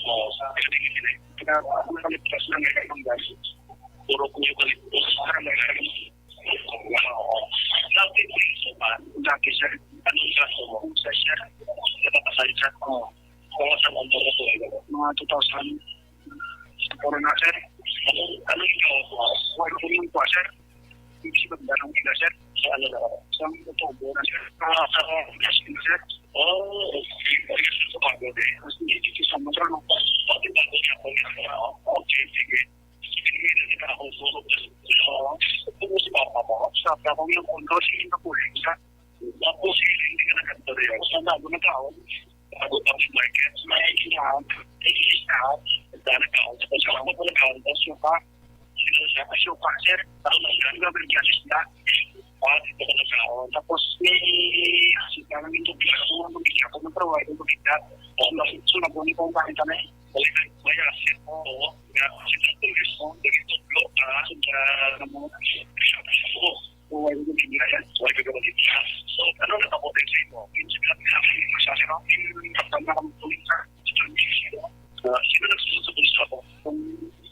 Oo, sa akin, hindi, hindi. Kaya ako na kami plus lang yung ibang guys. Puro ko yung kalimutan. Parang may lang. Oo. Dati, sir. Anong kaso mo? Sa, sir. Nakapasal, sir. Oo. Kung saan ang mga to, mga two thousand. Sa corona, sir. Anong, anong ikaw? Wala ko yung kuha, sir. Hindi siya magdalong nila, sir. Sa ano na? Sa October na, sir. Ah, sa October na, sir. Oh, okay. Ay, gusto ko bago, eh. Mas hindi dito sa motor, no? Pati bago niya ako, niya ako. Okay, sige. Sige, sige, sige, ako, so, so, so, so, so, si papa mo, sa papa mo, yung kondo, sige, na po, eh, sa, tapos, sige, hindi ka nagkanta rin. Sa bago na taon, bago pa may market, may kinahan, may kinahan, dahil nagkaon, tapos, ako po nagkaon, tapos, yung pa, Suka, sir. Tapos, ang gagawin niya, isda. Ah, dito ko nagkaon. Tapos, may asin na lang yung tubig. Ako ang tubig, ako ang provide ng tubig na. Tapos, so, nabuni ko ang kain kami. Balik, may asin. Oo. Nga, asin sa tubig. Oo, dito, bro. Ah, sa, ano mo, sa, sa, sa, sa, So, ano na ako din sa imo? Yung sa mga, yung sa, sa, yung sa, sa, yung sa, Ah, sino nagsusunod sa pulis ako? Kung,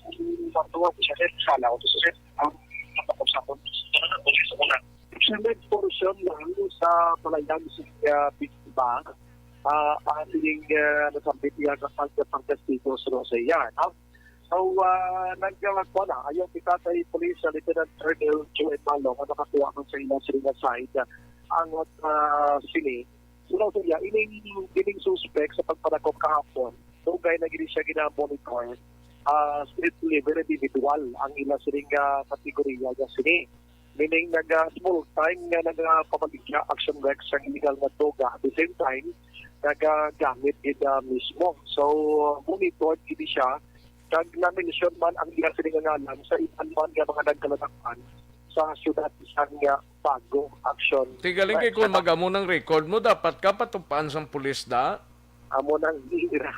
kung patuwa ko siya, sir, sana ako to, sir. Ang mapapagsa ko. Sana na pulis ako na. Extended portion lang sa palayag sa, ah, biktima, ah, ang sining, ah, nasambit niya nga pag-, pagkastigo sa Rosea, no? So, ah, nag-, ah, kuha na, ayon kita kay Police, ah, Lieutenant Colonel Joel Malo, nga nakakuha man sa ilang sining side, ah, ang, ah, sini. Sila sa iya, ining, ining suspek sa pagpadakop kahapon, dugay na gid siya gina-monitor, ah, strictly, very individual ang ila sining, ah, kategorya nga sini. Meaning, naga small time nga nagapamaligya, Action Rex, sa illegal nga droga. At the same time, nagagamit gid, ah, mismo. So, monitor gid siya. Kag na-mention man ang iya sini nga ngalan sa iban man nga mga nagkaladapan sa siyudad sang, ah, Bago, Action. Tigaling kay Rex, kung ano? Mag-amo ng record mo, dapat ka patupaan sang pulis da. Amo nang ira.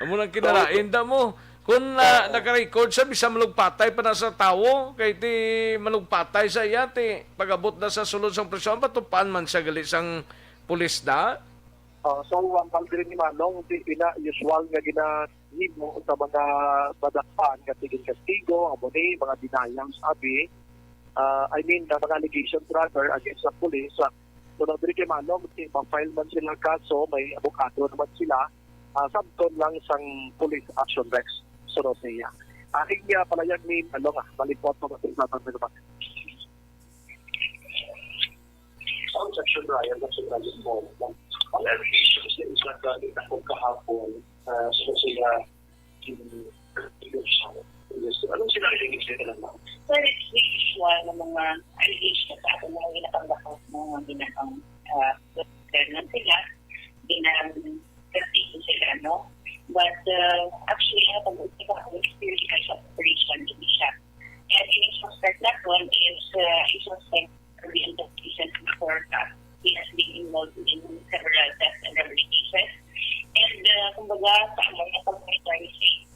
Amo nang kinalain da mo. Kung na, Oo. Naka-record siya, bisan malugpatay pa na sa tawo, kay ti malugpatay sa iya, ti pag-abot na sa sulod sang prisyon, patupaan man siya gali sang pulis da. Oh, so, ang pagdiri ni Manong, di ina usual nga ginahimo sa mga madakpan nga tigin kastigo, amo ni mga denials, abi. Ah, I mean, na mga allegations rather against sa police. Ah, so, nang diri kay Manong, di, ma-file man sila kaso, may abogado naman sila. Ah, sabton lang sang police action, Rex, sunod niya. Aking, ah, palayag ni Manong, ah, malipot mo ba sa naman? Ang section Ryan na sila yung phone. Ang allegations na isa ka ito kahapon, ah, so sila in, in, Yes, anong sila allegation na lang? Well, it's the usual na mga allegation sa ating mga ginapanggap, mga ginapang, ah, ganun sila, ginagastigo sila, no? But, uh, actually, ang pag-uusap ako, it's purely casual operation, hindi siya. And in suspect na one is, uh, in suspect for the investigation before that. He has been involved in several theft and robbery cases. And, uh, kumbaga, sa amon, ang pag-monitor ni Faith,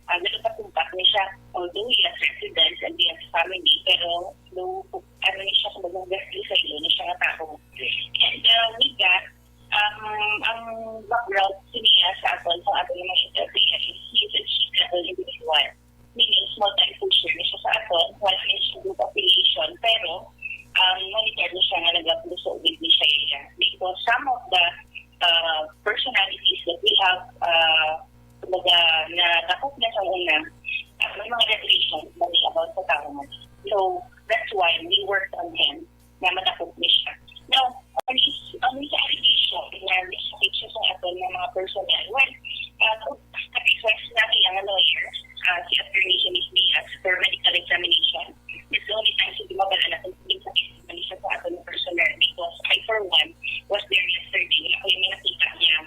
ah, nagapatumpak ni siya. Although he has residence and he has family, pero no, ano ni siya, kumbaga, gastigo sa ilo ni siya nga tao. And, uh, with that, um, ang background sa niya sa aton, sa aton mga interview is he is a chief level individual. Meaning, small time pusher ni siya sa aton, wala ni siya group affiliation, pero, um, monitor ni siya nga nagapuso gid ni siya iya. Because some of the, uh, personalities that we have, uh, kumbaga, na takot na sa una, uh, may mga revelation na may about sa tao na. So, that's why we work on him na matakot ni siya. Now, ang is-, ang isa allegation na nisakit siya sa aton nga mga personnel. Well, uh, kung na-request na iya nga lawyer, uh, si Attorney Janice Diaz for medical examination, that's the only time sa gumabala na kung sakit man siya sa aton nga personnel because I, for one, was there yesterday. Ako yung nakita niya,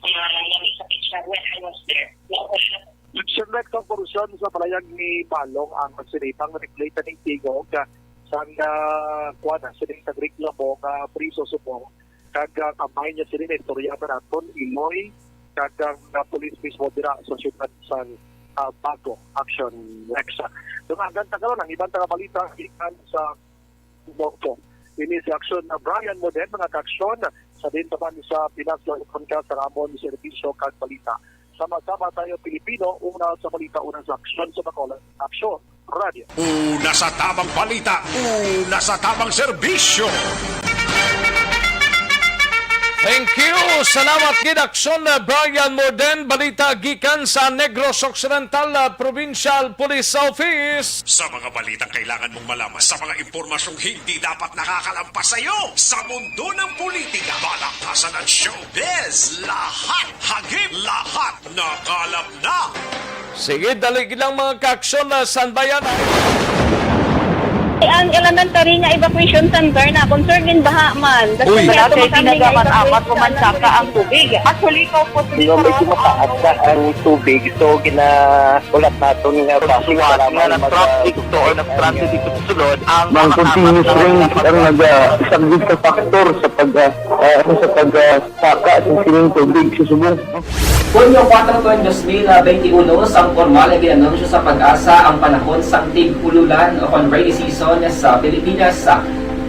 uh, na may sakit siya when I was there. Na okay lang. Nagserlek ang korupsyon sa palayag ni Balong ang sinipang replay kaning tigog sang, ah, kuwan, sining nagreklamo nga priso subong kag, ah, kamay niya sini na istorya pa naton, Iloy, kag ang, ah, pulis mismo dira sa siyudad sang, ah, Bago, Action Lexa. Dungagan ta karon ang iban nga balita gikan sa Bogco. Ini si Action na Brian Moden, mga ka-aksyon, sa din naman sa Pinas, sa Konka, sa Ramon, Serbisyo, kag Balita. Sama-sama tayo, Pilipino, una sa balita, una sa aksyon sa Bacolod. Aksyon, Radyo. Una sa tamang balita, una sa tamang serbisyo. Thank you. Salamat gid, Aksyon, uh, Brian Morden. Balita gikan sa Negros Occidental, uh, Provincial Police Office. Sa mga balitang kailangan mong malaman, sa mga impormasyong hindi dapat nakakalampas sa iyo, sa mundo ng politika, balaktasan at showbiz, lahat hagip, lahat nakalap na. Sige, dali lang, mga ka-aksyon, na Sanbayan. Ang elementary nga evacuation center na concerned din baha man. Uy. Wala kay tinaga man amat o mansaka ang tubig. Actually, ikaw po, medyo mataas na ang tubig, so gina-, ulat naton nga basi nga nag-traffic to or nag-transit dito sa sulod ang mga continuous rain ang naga-, isa gid ka factor sa pag, ah, ah, ano, sa pag, ah, saka sa sining tubig sa subong. Hunyo kuwatro, dos mil benti uno, sang pormal nga gin-anunsyo sa PAGASA ang panahon sang tig-ululan o kon rainy season sa Pilipinas.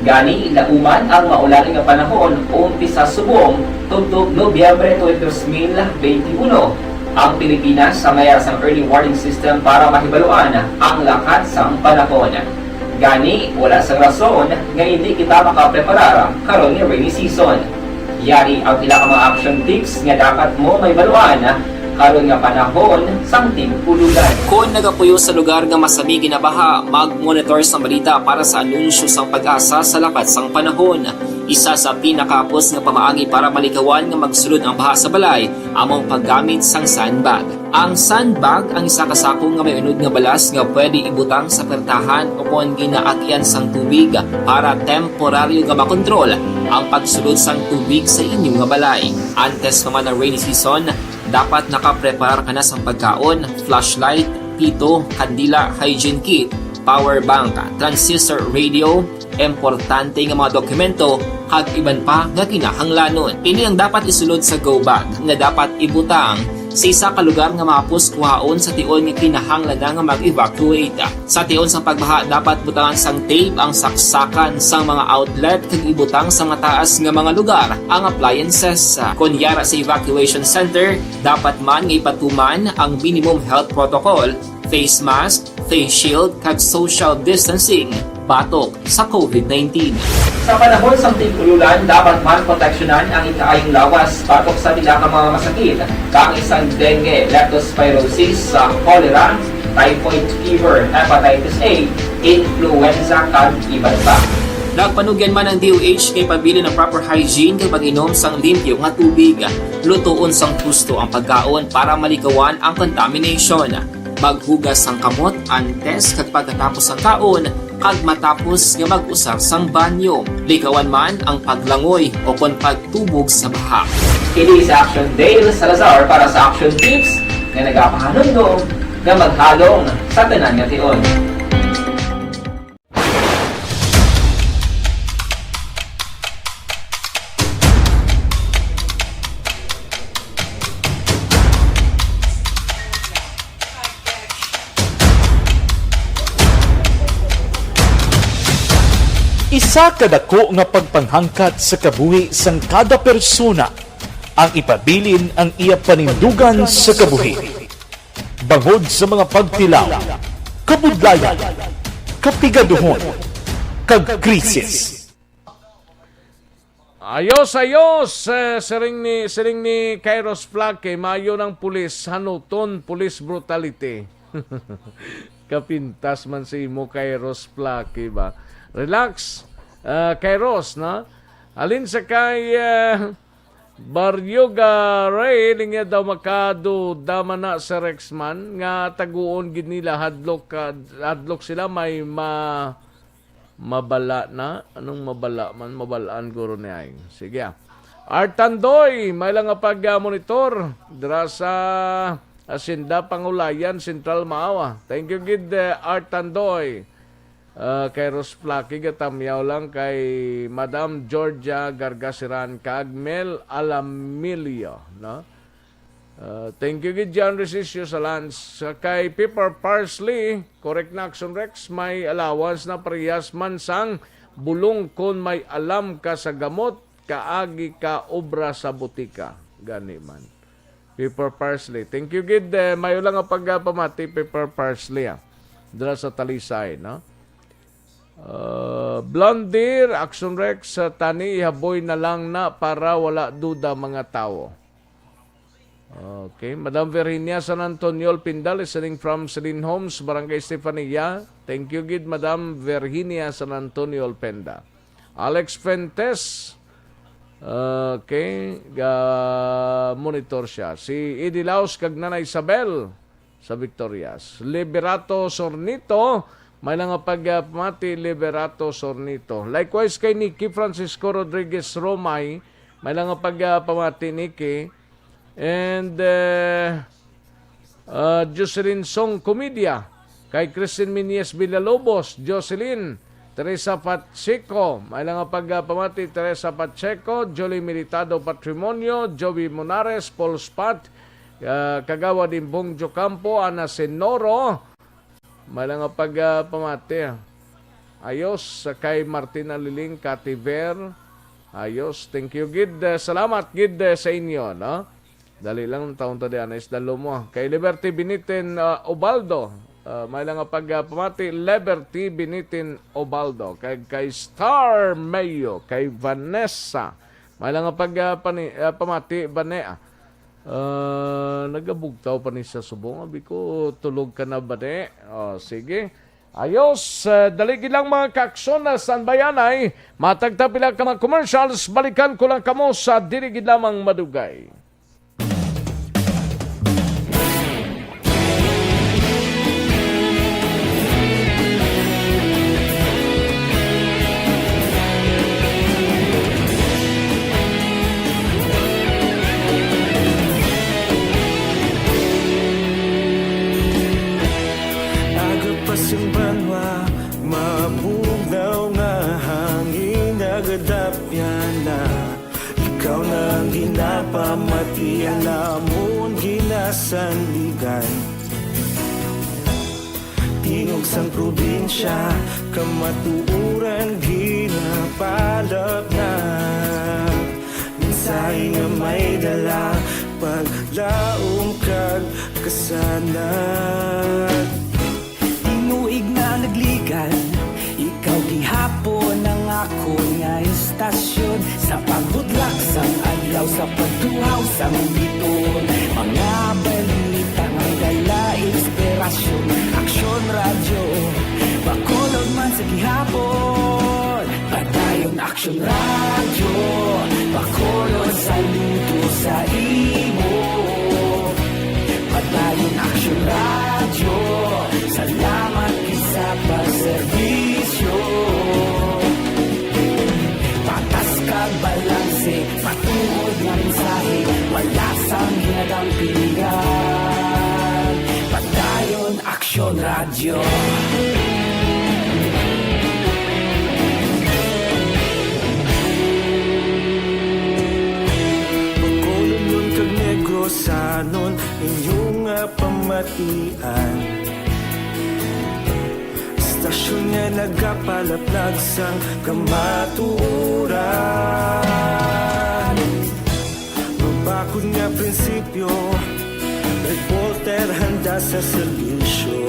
Gani, lauman ang maulan nga panahon umpisa subong tubtob Nobyembre twenty twenty-one. Ang Pilipinas may ara sang early warning system para mahibaluan ang lakat sang panahon. Gani, wala sang rason nga indi kita makapreparar karon nga rainy season. Yari ang pila ka mga action tips nga dapat mo mahibaluan karon nga panahon sang tig-ululan. Kon nagapuyo sa lugar nga masami ginabaha, mag-monitor sang balita para sa anunsyo sang PAGASA sa lakat sang panahon. Isa sa pinakahapos nga pamaagi para malikawan nga magsulod ang baha sa balay amo ang paggamit sang sandbag. Ang sandbag ang isa ka sako nga may unod nga balas nga pwede ibutang sa pertahan o kon ginaagian sang tubig para temporaryo nga makontrol ang pagsulod sang tubig sa inyo nga balay. Antes pa man ang rainy season, dapat nakapreparar ka na sang pagkaon, flashlight, pito, kandila, hygiene kit, power bank, transistor radio, importante nga mga dokumento, kag iban pa nga kinahanglanon. Ini ang dapat isulod sa go bag nga dapat ibutang sa isa ka lugar nga mahapos kuhaon sa tion nga kinahanglan na nga mag-evacuate. Sa tion sang pagbaha, dapat butangan sang tape ang saksakan sang mga outlet kag ibutang sa mataas nga mga lugar ang appliances. Kon yara sa evacuation center, dapat man nga ipatuman ang minimum health protocol, face mask, face shield, kag social distancing batok sa COVID nineteen. Sa panahon sang tig-ululan, dapat man proteksyonan ang ikaayong lawas batok sa pila ka mga masakit, kaangay sang dengue, leptospirosis, sa cholera, typhoid fever, hepatitis A, influenza, kag iban pa. Nagpanugyan man ang D O H nga ipabilin ang proper hygiene kag pag-inom sang limpyo nga tubig. Lutoon sang husto ang pagkaon para malikawan ang contamination. Maghugas sang kamot antes kag pagkatapos sang kaon, kag matapos nga mag-usar sang banyo. Likawan man ang paglangoy o kon pagtubog sa baha. Kini si Action Dale Salazar para sa Action Tips nga nagapahanumdom nga maghalong sa tanan nga tion. Isa ka dako nga pagpanghangkat sa kabuhi sang kada persona ang ipabilin ang iya panindugan sa kabuhi. Bangod sa mga pagtilaw, kabudlayan, kapigaduhon, kag krisis. Ayos, ayos, eh, siring ni, siring ni Kairos Flaque, maayo nang pulis, hanuton, police brutality. Kapintas man si imo, Kairos Flaque ba? Relax, ah, Kairos, no? Halin sa kay, eh, Barrio Garay, linya daw makaduda man na sa Rexman nga taguon gid nila, hadlok, ah, hadlok sila may ma-, mabala na. Anong mabala man? Mabalaan guro ni ay. Sige, ah. Art Tandoy, may lang nga pag, ah, monitor dira sa Hacienda Pangulayan, Central Maawa. Thank you gid, eh, Art Tandoy. Ah, kay Ros Flaque, gatamyaw lang kay Madam Georgia Gargasiran kag Mel Alamilio, no? Ah, thank you gid, John Resisio sa lunch. Sa kay Pepper Parsley, correct na, Action Rex, may allowance na, parehas man sang bulong kon may alam ka sa gamot, kaagi ka obra sa butika. Gani man. Pepper Parsley. Thank you gid, eh, mayo lang nga pagpamati, Pepper Parsley, ah. Dira sa Talisay, no? Uh, Blondir, Action Rex, uh, tani ihaboy na lang na para wala duda mga tawo. Okay, Madam Virginia San Antonio Alpinda, listening from Celine Homes, Barangay Estefania. Thank you gid, Madam Virginia San Antonio Alpinda. Alex Fuentes, okay, ga monitor siya. Si Eddie Laos kag Nanay Isabel sa Victorias. Liberato Sornito, may lang nga pagpamati, Liberato Sornito. Likewise kay Nikki Francisco Rodriguez Romay, may lang nga pagpamati, Nikki. And, eh, ah, Jocelyn Song Comedia, kay Christine Meneses Villalobos, Jocelyn, Teresa Pacheco, may lang nga pagpamati, Teresa Pacheco, Jolie Militado Patrimonio, Joey Monares, Paul Spat, ah, Kagawad Imbong Jocampo, Ana Senoro, may lang nga pagpamati, ah. Ayos, sa kay Martina Liling, Cathy Ver. Ayos, thank you gid. Eh, salamat gid, eh, sa inyo, no? Dali lang, taon ta di, Anis Dalomo. Kay Liberty Binitin, ah, Ubaldo. Ah, may lang nga pagpamati, Liberty Binitin Ubaldo. Kay, kay Star Mayo, kay Vanessa. May lang nga pag, ah, pani-, ah, pamati, Vanessa. Ah, nagabugtaw pa ni sa subong. Abi ko, tulog ka na ba ni? Oh, sige. Ayos, ah, dali gid lang, mga kaaksyon, na standby anay. Matag ta pila ka mga commercials, balikan ko lang kamo sa dili gid lamang madugay. Aga pa sing banwa, mabugnaw nga hangin, nagadapyan na. Ikaw na ang ginapamati, ang amon ginasandigan. Tingog sang probinsya, kamatuoran ginapalapnag. Mensahe nga may dala, paglaom kag kasanag. Tinuig na nagligad, ikaw gihapon ang akon nga istasyon. Sa pagbutlak sang adlaw, sa pagtuhaw sang biton, mga balita nga dala inspirasyon. Aksyon Radyo, Bacolod man sa gihapon. Padayon Aksyon Radyo, Bacolod, saludo sa imo. Padayon Aksyon Radyo, Bacolodnon kag Negrosanon, inyo nga pamatian. Istasyon nga nagapalaplag sang kamatuoran. Mabakod nga prinsipyo, reporter handa sa serbisyo.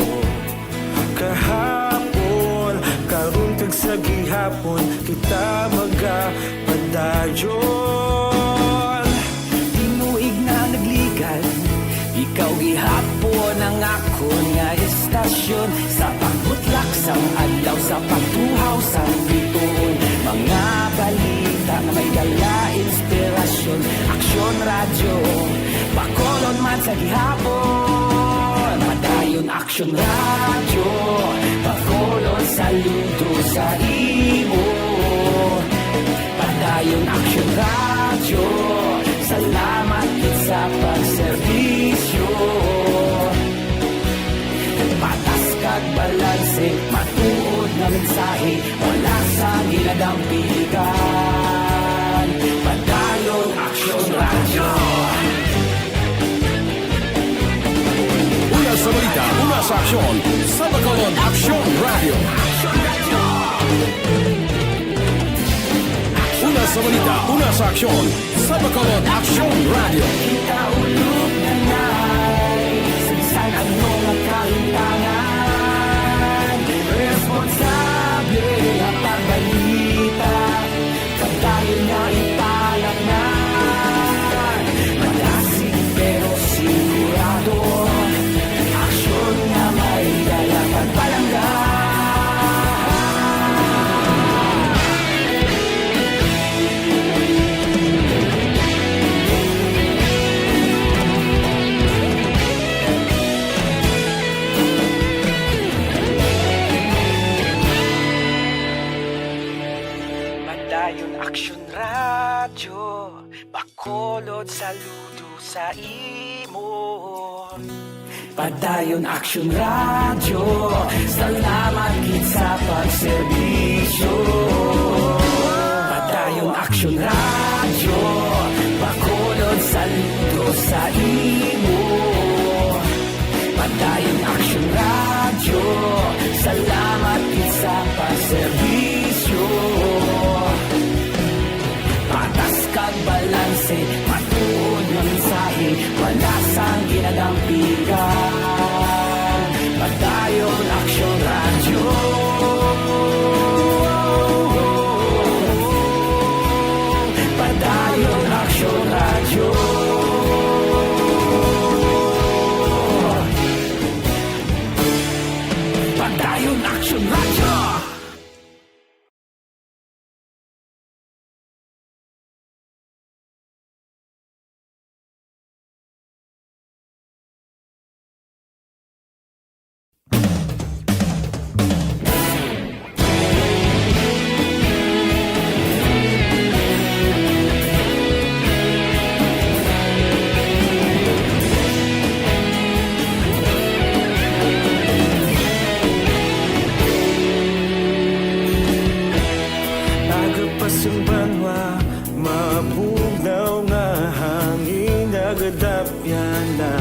Kahapon, karon kag sa gihapon, kita magapadayon. Tinuig na nagligan, ikaw gihapon ang akon nga istasyon. Sa pagbutlak sang adlaw, sa pagtuhaw sang bituon, mga balita nga may dala inspirasyon. Aksyon Radyo, Bacolod man sa gihapon. Padayon Aksyon Radyo, Bacolod, saludo sa imo. Padayon Aksyon Radyo, salamat gid sa pagserbisyo. Patas kag balanse, matuod nga mensahe, wala sang ginadampigan. Padayon Aksyon Radyo. Una sa balita, una sa aksyon, sa Bacolod Aksyon Radyo. Una sa balita, una sa aksyon, sa Bacolod Aksyon Radyo. Kita ulog na nay, sa bisan ano nga kahintangan, responsable nga pagbalita. Padayon nga ipalatnan, madasig pero sigurado. Aksyon nga may dala pagpalangga. Padayon Aksyon Radyo, Bacolod, saludo sa imo. Padayon Aksyon Radyo, salamat gid sa pagserbisyo. Padayon Aksyon Radyo, Bacolod, saludo sa imo. Padayon Aksyon Radyo, salamat gid sa pagserbisyo. Patas kag balanse, matuod nga mensahe, wala sang ginadampigan. Padayon Aksyon Radyo. Padayon Aksyon Radyo. Padayon Aksyon Radyo. Aga pa sang banwa, mabugnaw nga hangin, nagadapyan na.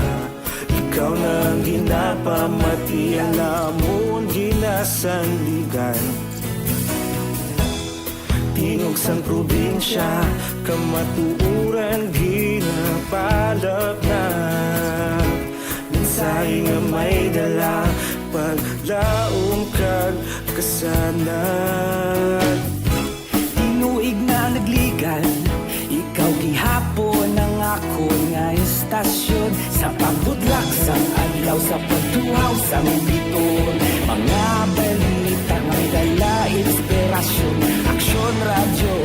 Ikaw na ang ginapamati, ang amon ginasandigan. Tingog sang probinsya, kamatuoran ginapalapnag. Mensahe nga may dala, paglaom kag kasanag. Tinuig na nagligan, ikaw gihapon ang akon nga istasyon. Sa pagbutlak sang adlaw, sa pagtuhaw sang bituon, mga balita nga may dala inspirasyon. Aksyon Radyo,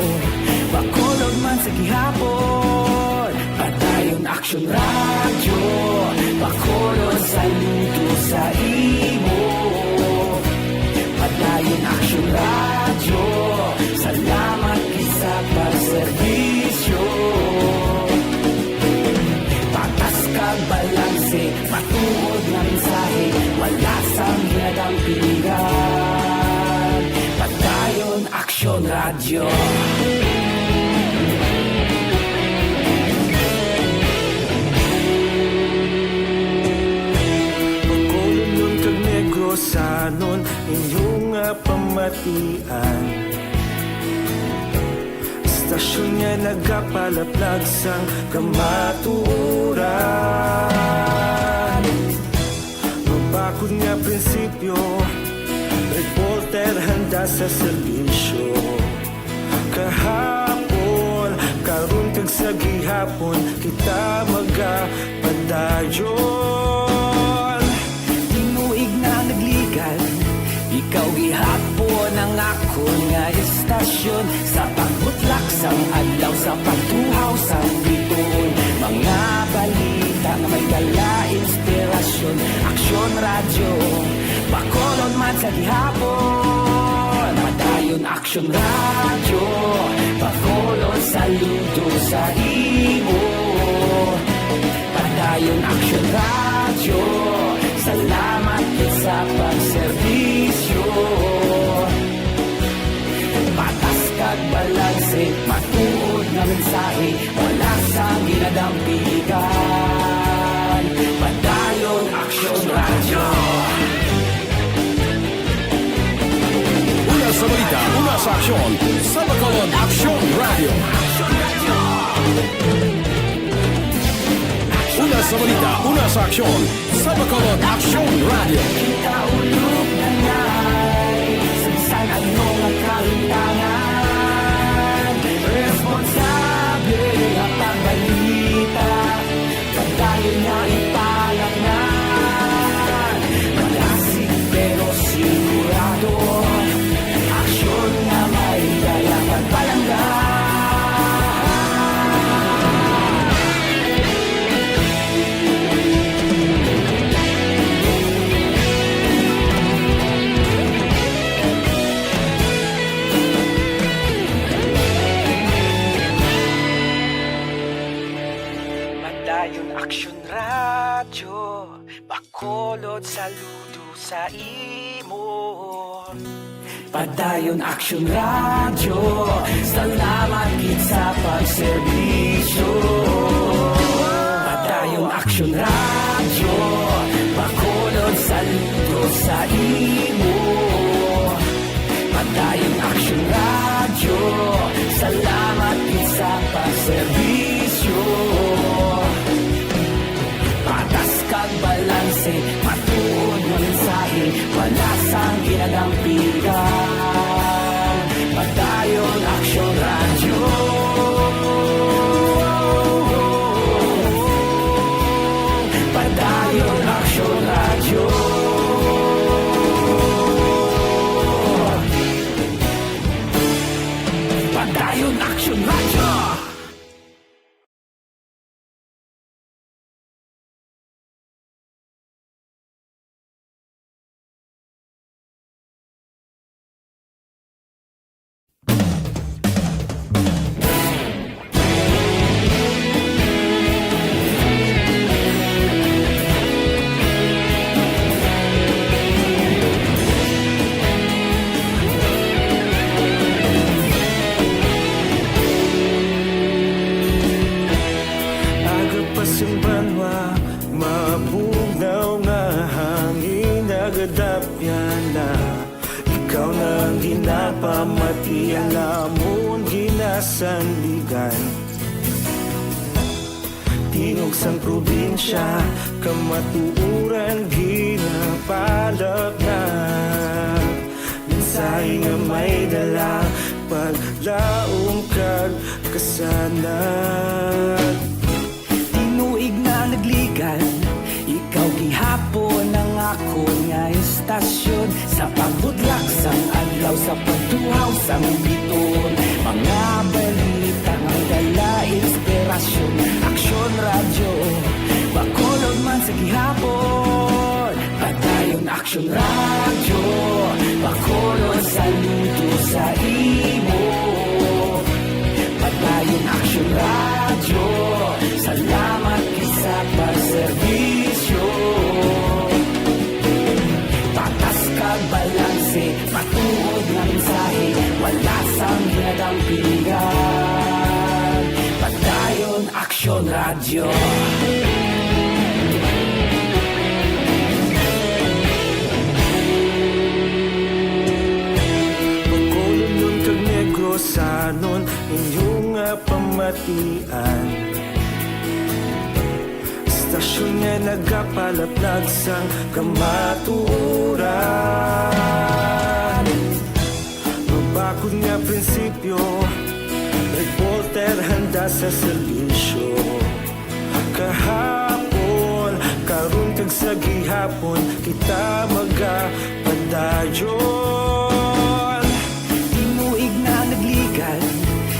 Bacolod man sa gihapon. Padayon Aksyon Radyo, Bacolod, saludo sa imo. Padayon Aksyon Radyo, salamat gid sa pagserbisyo. Patas kag balanse, matuod nga mensahe, wala sang ginadam- Radyo. Bacolodnon kag Negrosanon, inyo nga pamatian. Istasyon nga nagapalaplag sang kamatuoran. Mabakod nga prinsipyo, reporter handa sa serbisyo. Kahapon, karon kag sa gihapon, kita magapadayon. Tinuig na nagligan, ikaw gihapon ang akon nga istasyon. Sa pagbutlak sang adlaw, sa pagtuhaw sang bituon, mga balita nga may dala inspirasyon. Aksyon Radyo, Bacolod man sa gihapon. Padayon Aksyon Radyo, Bacolod saludo sa imo. Padayon Aksyon Radyo, salamat gid sa pagserbisyo. Patas kag balanse, matuod nga mensahe, wala sang ginadampigan. Padayon Aksyon Radyo. Una sa balita, una sa aksyon, sa Bacolod Aksyon Radyo. Una sa balita, una sa aksyon, sa Bacolod Aksyon Radyo. Kita ulog na ngay, sa bisan ano nga kahimtangan, responsable nga pagbalita, padayon nga ipalangnan. Malasig pero sigurado, aksyon nga may dala pagpalangga. Padayon Aksyon Radyo, Bacolod saludo sa imo. Padayon Aksyon Radyo, salamat gid sa pagserbisyo. Padayon Aksyon Radyo, Bacolod saludo sa imo. Padayon Aksyon Radyo, salamat gid sa pagserbisyo. Patas kag balanse, matuod nga mensahe, wala sang ginadampigan. Padayon Aksyon Radyo. Padayon Aksyon Radyo. Padayon Aksyon Radyo. Aga pa sing banwa, mabugnaw nga hangin nagadapyan na. Ikaw na ang ginapamatian, amon ginasandigan. Tingog sang probinsya, kamatuoran ginapalapnag. Mensahe nga may dala, paglaom kag kasanag. Tinuig na nagligan, ikaw gihapon ang akon nga istasyon. Sa pagbutlak sang adlaw, sa pagtuhaw sang bituon, mga balita nga may dala inspirasyon. Aksyon Radyo, Bacolod man sa gihapon. Padayon Aksyon Radyo, Bacolod saludo sa imo. Padayon Aksyon Radyo, salamat gid sa pagserbisyo. Patas kag balanse, matuod nga mensahe, wala sang Radyo. Bacolodnon kag Negrosanon, inyo nga pamatian. Istasyon nga nagapalaplag sang kamatuoran. Mabakod nga prinsipyo, reporter handa sa serbisyo. Kahapon, karon kag sa gihapon, kita magapadayon. Tinuig na nagligan,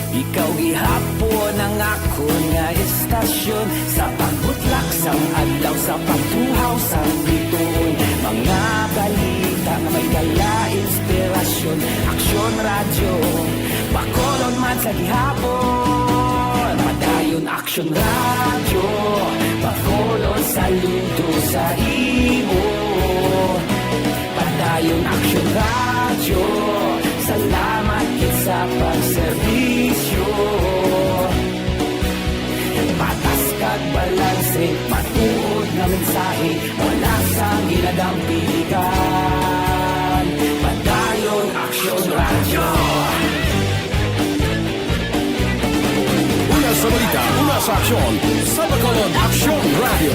ikaw gihapon ang akon nga istasyon. Sa pagbutlak sang adlaw, sa pagtuhaw sang bituon, mga balita nga may dala inspirasyon. Aksyon Radyo, Bacolod man sa gihapon. Padayon Aksyon Radyo, Bacolod saludo sa imo. Padayon Aksyon Radyo, salamat gid sa pagserbisyo. Patas kag balanse, matuod nga mensahe, wala sang ginadampigan. Padayon Aksyon Radyo. Una sa balita, una sa aksyon, sa Bacolod Aksyon Radyo.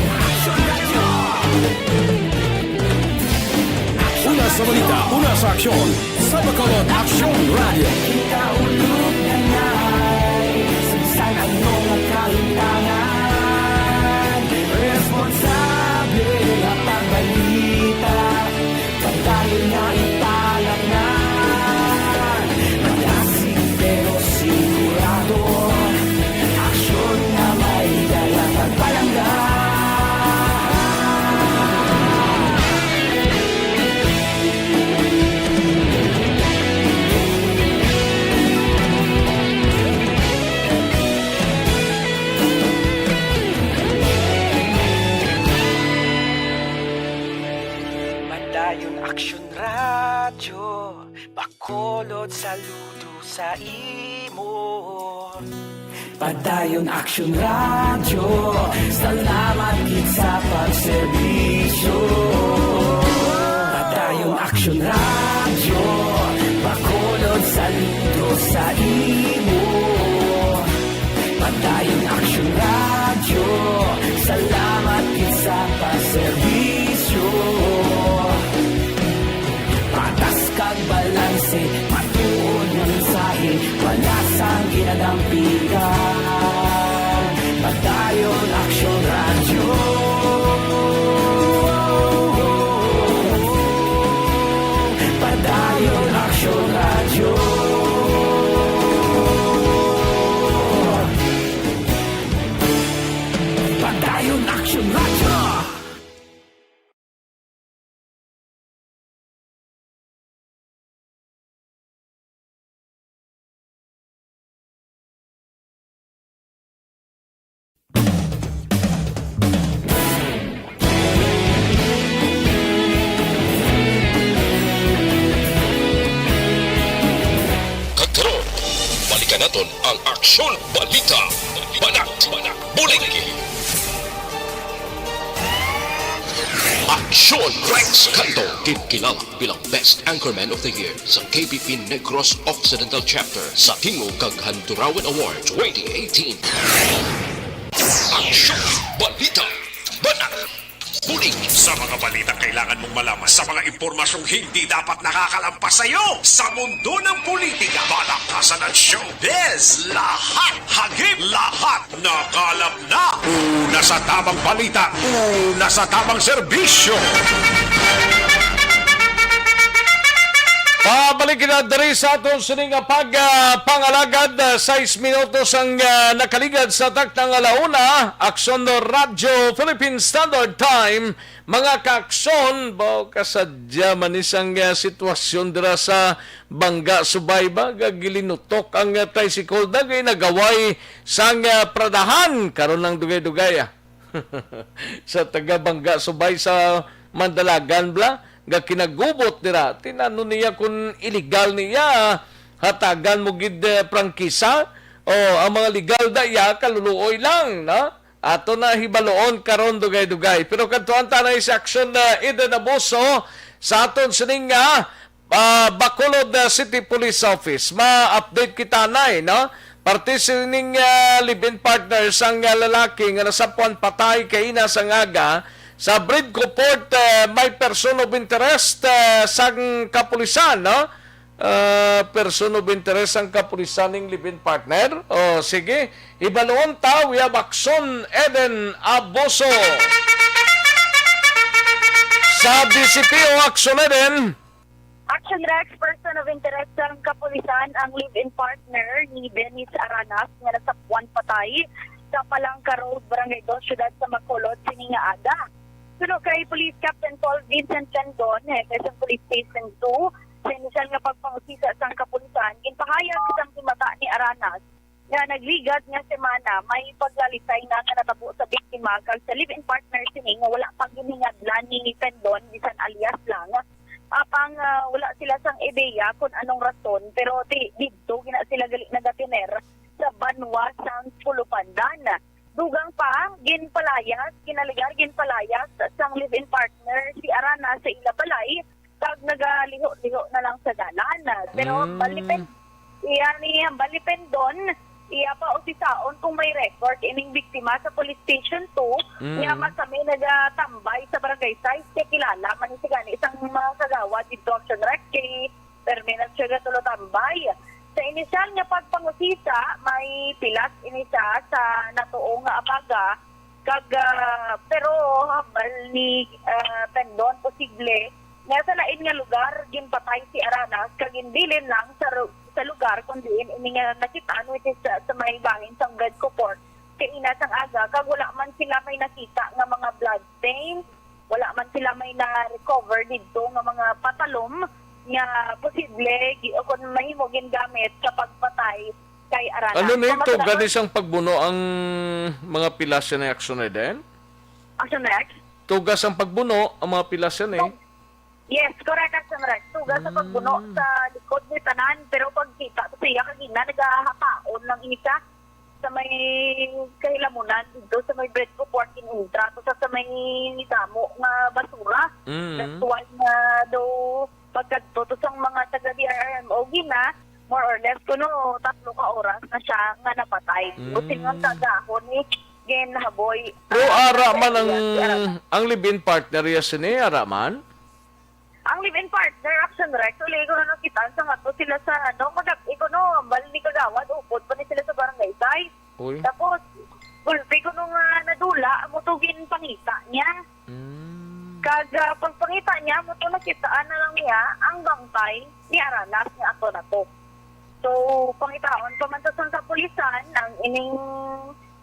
Una sa balita, una sa aksyon, sa Bacolod Aksyon Radyo. Kita ulog na nai, sa bisan ano nga kahintangan, responsable nga pagbalita. Padayon nga ipalamnan, malasig pero sigurado. Aksyon nga may dala pagpalangga. Padayon Aksyon Radyo, Bacolod saludo sa imo. Padayon Aksyon Radyo, salamat gid sa pagserbisyo. Padayon Aksyon Radyo, Bacolod saludo sa imo. Padayon Aksyon Radyo, salamat gid sa pagserbisyo. Patas kag balanse, matuod nga mensahe, wala sang ginadampigan. Padayon Aksyon Radyo. Padayon Aksyon Radyo. Padayon Aksyon Radyo. Kag karon, balikan naton ang Aksyon Balita. Banat, Bulig. Aksyon Rex Canto, ginkilala bilang Best Anchorman of the Year sa K B P Negros Occidental Chapter sa Tingog kag Handurawan Award twenty eighteen. Aksyon, balita, banat, bulig. Sa mga balitang kailangan mong malaman, sa mga impormasyong hindi dapat nakakalampas sa iyo, sa mundo ng politika, palakasan at showbiz, lahat, hagip, lahat, nakalap na. Una sa tamang balita, una sa tamang serbisyo. Pabalik kita diri sa aton sini nga pag, ah, pangalagad, ah, sais minutos ang, ah, nakaligad sa takna nga alauna. Aksyon Radyo Philippine Standard Time, mga kaaksyon, baw kasadya man ni sang, ah, sitwasyon dira sa Bangga Subay ba, nga gilinutok ang, ah, tricycle, dagay nagaway sang, ah, pradahan, karon lang dugay-dugay, ah. Sa taga Bangga Subay sa Mandalagan bala, nga kinagubot dira. Tinano niya kung illegal niya, hatagan mo gid, eh, prangkisa? O ang mga legal da iya, kaluluoy lang, no? Ato na hibaluon karon dugay-dugay. Pero kadtuan ta na sa aksyon na Eden Abuso sa aton sining nga ah, Bacolod, ah, City Police Office. Ma-update kita na, eh, no? Parte sining, ah, live-in partner sang, ah, lalaki nga nasapuan patay kaina sang aga sa Bridco Port, ah, may person of interest, ah, sang kapulisan, no? Ah, person of interest sang kapulisan ning live-in partner. O, sige. Hibaluon ta, we have Action Eden Abuso. Sa D C P O Action Eden. Action Rex, person of interest sang kapulisan ang live-in partner ni Dennis Aranas nga nasapuan patay sa Palangka Road, Barangay Dos, Siyudad sa Bacolod, sini nga aga. Suno kay Police Captain Paul Vincent Tendon, hepe sang Police Station two, sa inisyal nga pagpangusisa sang kapulisan, ginpahayag sang himata ni Aranas nga nagligad nga semana may paglalisay na nga natabo sa biktima kag sa live-in partner sini nga wala pa ginhingadlan ni Tendon, bisan alias lang. Apang, ah, wala sila sang ideya kon anong rason, pero di, didto gina sila gali nagatiner sa banwa sang Pulupandan. Dugang pa, ginpalayas, ginaligar, ginpalayas sang live-in partner si Arana sa ila balay kag nagaliho-liho na lang sa dalan. Pero Mm. balipen, iya ni, balipen Don, iya pa usisaon kung may record ining biktima sa Police Station two Mm. nga masami nagatambay sa Barangay Six, kay kilala man ni si gani isang mga kagawad didto, Action Rex, kay Permi na siya gatulotambay. Sa inisyal nga pagpangusisa, may pilas ini siya sa natuong nga abaga, kag, ah, pero hambal ni, ah, Tendon, posible nga sa lain nga lugar ginpatay si Aranas kag ginbilin lang sa ru-, sa lugar kon diin ini nga nakit-an, which is sa, sa may bahin sang Bridco Port kaina sang aga, kag wala man sila may nakita nga mga blood stains, wala man sila may na-recover didto nga mga patalom nga posible gi-, o kon mahimo gingamit sa pagpatay kay Aranas. Ano ni, So, tuga ni sang pagbuno ang mga pilas ni Action Eden? Action Rex? Tuga sang pagbuno ang mga pilas ni. Yes, correct, Action Rex. Tuga sa pagbuno Mm. sa likod ni tanan, pero pagkita sa iya kagina, nagahapaon lang ini siya sa may kahilamunan dito sa may Bridco Port in Intra, to sa, sa may damo nga basura. Mm. That's why nga daw pagkadto to sang mga taga D R R M O gina, more or less, kuno tatlo ka oras na siya nga napatay. Mm. Busin nga kagahon ni ginhaboy, Pero ah, ara sa man ang, iya, ara man. ang live-in partner ya sini, ara man? Ang live-in partner, Action Rex, uli ko na nakita sa nga to sila sa, ano, magab-, iko, no, bal ni Kagawad, upod pa ni sila sa barangay side. Uy. Tapos, gulpi ko nung, ah, nadula, amo to ginpangita niya. Mm. Kag, ah, pagpangita niya, amo to nakitaan na lang niya ang bangkay ni Aranas nga ato na to. So, pangitaon pa man to sang kapulisan ang ining,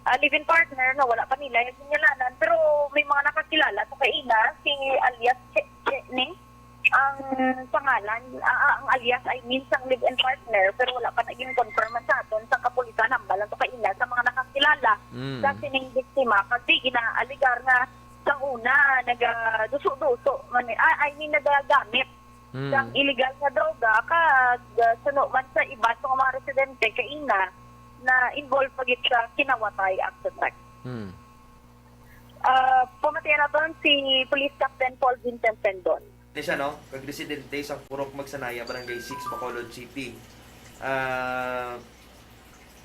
ah, live-in partner nga wala pa nila yung ginghalanan, pero may mga nakakilala to kaina, si alias Che, Che ni ang pangalan, ah, ah, ang alias, I mean, sang live-in partner, pero wala pa naging confirm man sa aton sa kapulisan, hambal lang to kaina sa mga nakakilala Mm. sa sining biktima, kag di ginaaligar nga sang una nagaduso-duso man ni, ah, I mean, nagagamit Mm. sang illegal nga droga, kag, ah, suno man sa iban sa mga residente kaina na involved pa gid sa kinawatay, Action Rex. Mm. Ah, pamatian naton si Police Captain Paul Vincent Tendon. Ni siya, no? Kag residente sa Purok Magsanaya, Barangay Six, Bacolod City. Ah,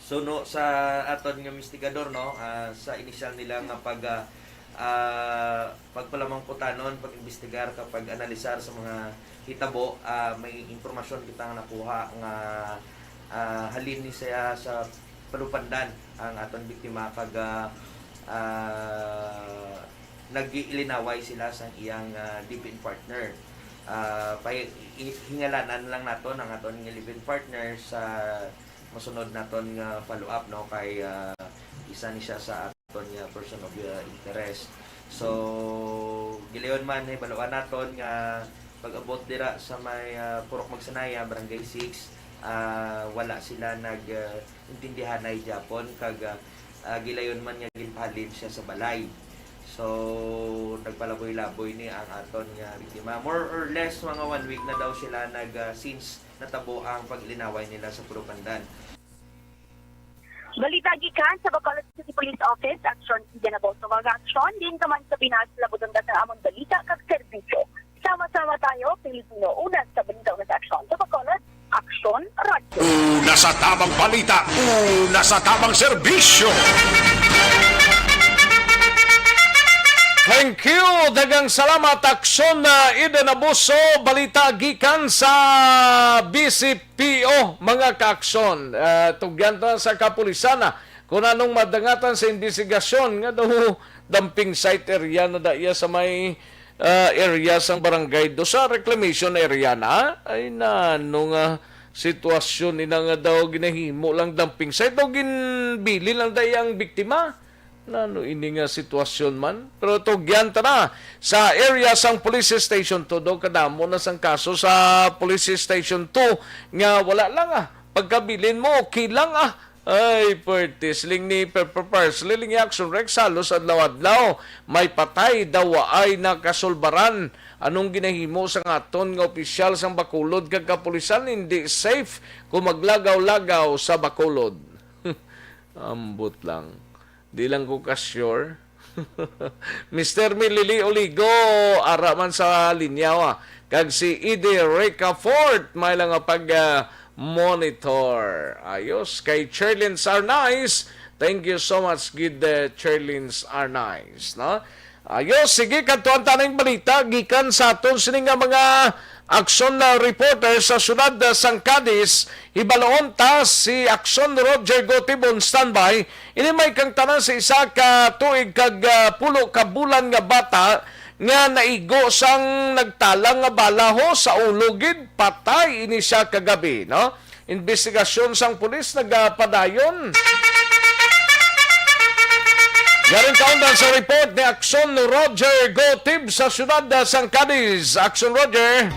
suno sa aton nga investigador, no? Ah, sa inisyal nila nga pag, ah, ah, pagpalamangkutanon, pag-imbestigar, kag pag-analisar sa mga hitabo, ah, may impormasyon kita nga nakuha nga, ah, halin ni siya sa Palupandan ang aton biktima, kag, ah, ah, nag-iilinaway sila sang iyang, ah, live-in partner. Ah, pay-, i-, hingalanan lang naton ang aton nga live-in partner sa masunod naton nga follow-up, no, kay, ah, isa ni siya sa aton nga person of, ah, interest. So, gilayon man, hibaluan naton nga pag-abot dira sa may, ah, Purok Magsanaya, Barangay Six, ah, wala sila nag, ah, intindihanay gyapon, kag, ah, ah, gilayon man nga ginpahalin siya sa balay. So, nagpalaboy-laboy ni ang aton nga biktima. More or less, mga one week na daw sila nag, ah, since natabo ang pag-ilinaway nila sa Pulupandan. Balita gikan sa Bacolod City Police Office, aksyon, hindi na sa mga aksyon, din ka man sa Pinas, labuton ka sa amon balita kag serbisyo. Sama-sama tayo, Pilipino. Una sa balita, una sa aksyon. Sa Bacolod, Aksyon Radyo. Una sa tamang balita, una sa tamang serbisyo. Thank you. Daghang salamat, Aksyon, uh, Eden Abuso. Balita gikan sa B C P O, mga kaaksyon. Uh, tugyan ta sa kapulisan, ah, kung anong madangatan sa imbestigasyon nga daw dumping site area na da iya sa may, ah, area sang barangay do sa reclamation area na. Ay, nano nga sitwasyon ina nga daw ginahimo lang dumping site o ginbilin lang da iya ang biktima? Nano ini nga sitwasyon man? Pero tugyan ta na sa area sang Police Station two, daw kadamo na sang kaso sa Police Station two nga wala lang, ah, pagkabilin mo, okay lang, ah. Ay, perti, siling ni Pepper Pars, siling ni Action Rex, halos adlaw-adlaw may patay daw ay nakasulbaran. Anong ginahimo sa aton nga opisyal sang Bacolod kag kapulisan? Hindi safe kung maglagaw-lagaw sa Bacolod. Ambot lang. Di lang ko ka-sure. Mister Milili Oligo, ara man sa linya, ah. Kag si Ide Ricafort, may lang nga pag, ah, monitor. Ayos. Kay Cherlyn Sarnais, thank you so much, gid, eh, Cherlyn Sarnais, no? Ayos, sige, kadtuan ta ning balita gikan sa aton sini nga mga aksyon na reporter sa siyudad, ah, sang Cadiz. Hibaluon ta si Aksyon Roger Gotib on standby. Ini may kang tanan sa isa ka tuig kag, ah, pulo ka bulan nga bata nga naigo sang nagtalang nga bala ho sa ulo gid. Patay ini siya kagabi, no? Investigasyon sang pulis nagapadayon. Galing kaundan sa report ni Aksyon Roger Gotib sa siyudad, ah, sang Cadiz. Aksyon Roger.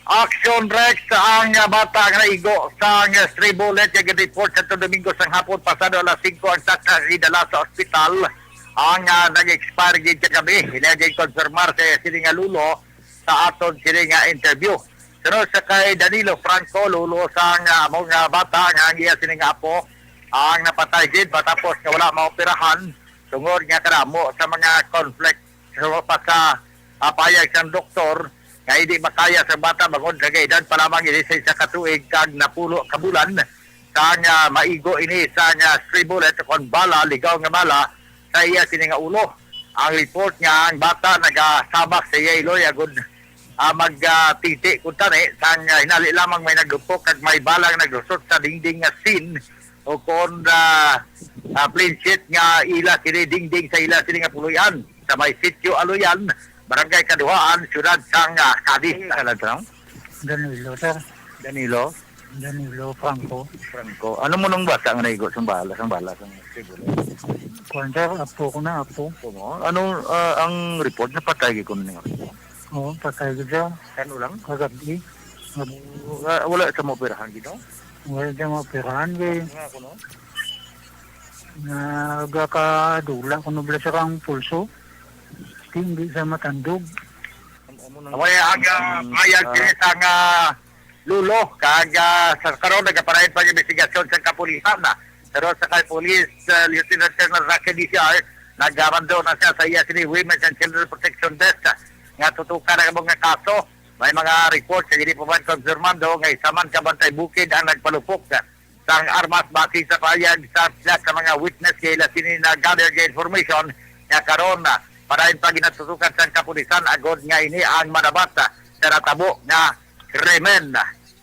Action Rex, ang, ah, bata nga naigo sang stray bullet nga gin-report sa Santo Domingo sang hapon pasado alas singko ang taksa gidala sa ospital. Ang, ah, nag-expire gid kagabi, ila gid konfirmar sa sini nga lulo sa aton sini nga interview. Sunod sa kay Danilo Franco, lulo sang, ah, among, ah, bata nga ang iya sini nga apo ang napatay gid matapos nga wala maoperahan tungod nga kadamo sa mga conflict. Sa pa sa, ah, payag sang doktor nga hindi makaya sa bata bangod sa edad pa lamang ini sa isa ka tuig kag napulo ka bulan, sang, ah, maigo ini sang, ah, stray bullet o kon bala, ligaw nga bala sa iya sini nga ulo. Ang report nga ang bata nagasabak sa iya iloy agud, ah, mag, ah, titi kung tani sang, ah, hinali lamang may naglupok kag may balang naglusot sa dingding nga scene o kon, ah, ah, plain sheet nga ila sini dingding sa ila sini nga puloy-an sa may Sitio Aloyan, Barangay Kaduhaan, Siyudad sang, ah, Cadiz. Ano to? Danilo, sir. Danilo? Danilo Franco. Franco. Ano mo nung bata nga naigo sang bala, sang bala, sang sibulo? Kuwan, sir, apo ko na, apo. Apo mo? Ano, ah, ang report na patay ko niya? Oo, patay ko siya. Ano lang? Kagabi. Nga, wala sa maoperahan gid, no? Wala sa maoperahan, kay Nga ako, no? Nagakadula ko na bala sa kang pulso. Hindi sa matandog. Amo nang Away ang, ah, ang, payag ah, diri sa nga lulo, kag, ah, sa karon nagapadayon pa ang investigasyon sa kapulisan na. Pero sa kay Police, ah, Lieutenant Colonel Raquel D C R, nagamando na siya sa iya sini Women's and Children Protection Desk, ah, nga tutukan ang mga kaso. May mga report sa hindi pa man konfirmado nga isa man ka bantay bukid ang nagpalupok sang armas base sa pahayag sa pila ka mga witness kay ila sini na-gather nga information nga karon, ah, padayon pa ginatutukan sang kapulisan agod nga ini ang manabat, ah, sa natabo nga krimen.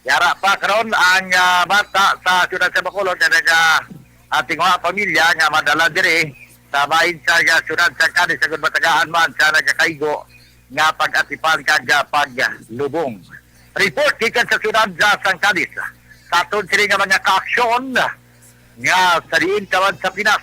Yara pa karon ang, ah, bata sa siyudad sa Bacolod nga naga, ah, tinguha pamilya nga madala diri sa bahin sa, ah, siyudad sa Cadiz agud matagaan man sa nagakaigo nga pag-atipan kag, ah, paglubong. Report gikan sa siyudad sa sang Cadiz. Sa aton sini nga mga kaaksyon nga sa diin ka man sa Pinas,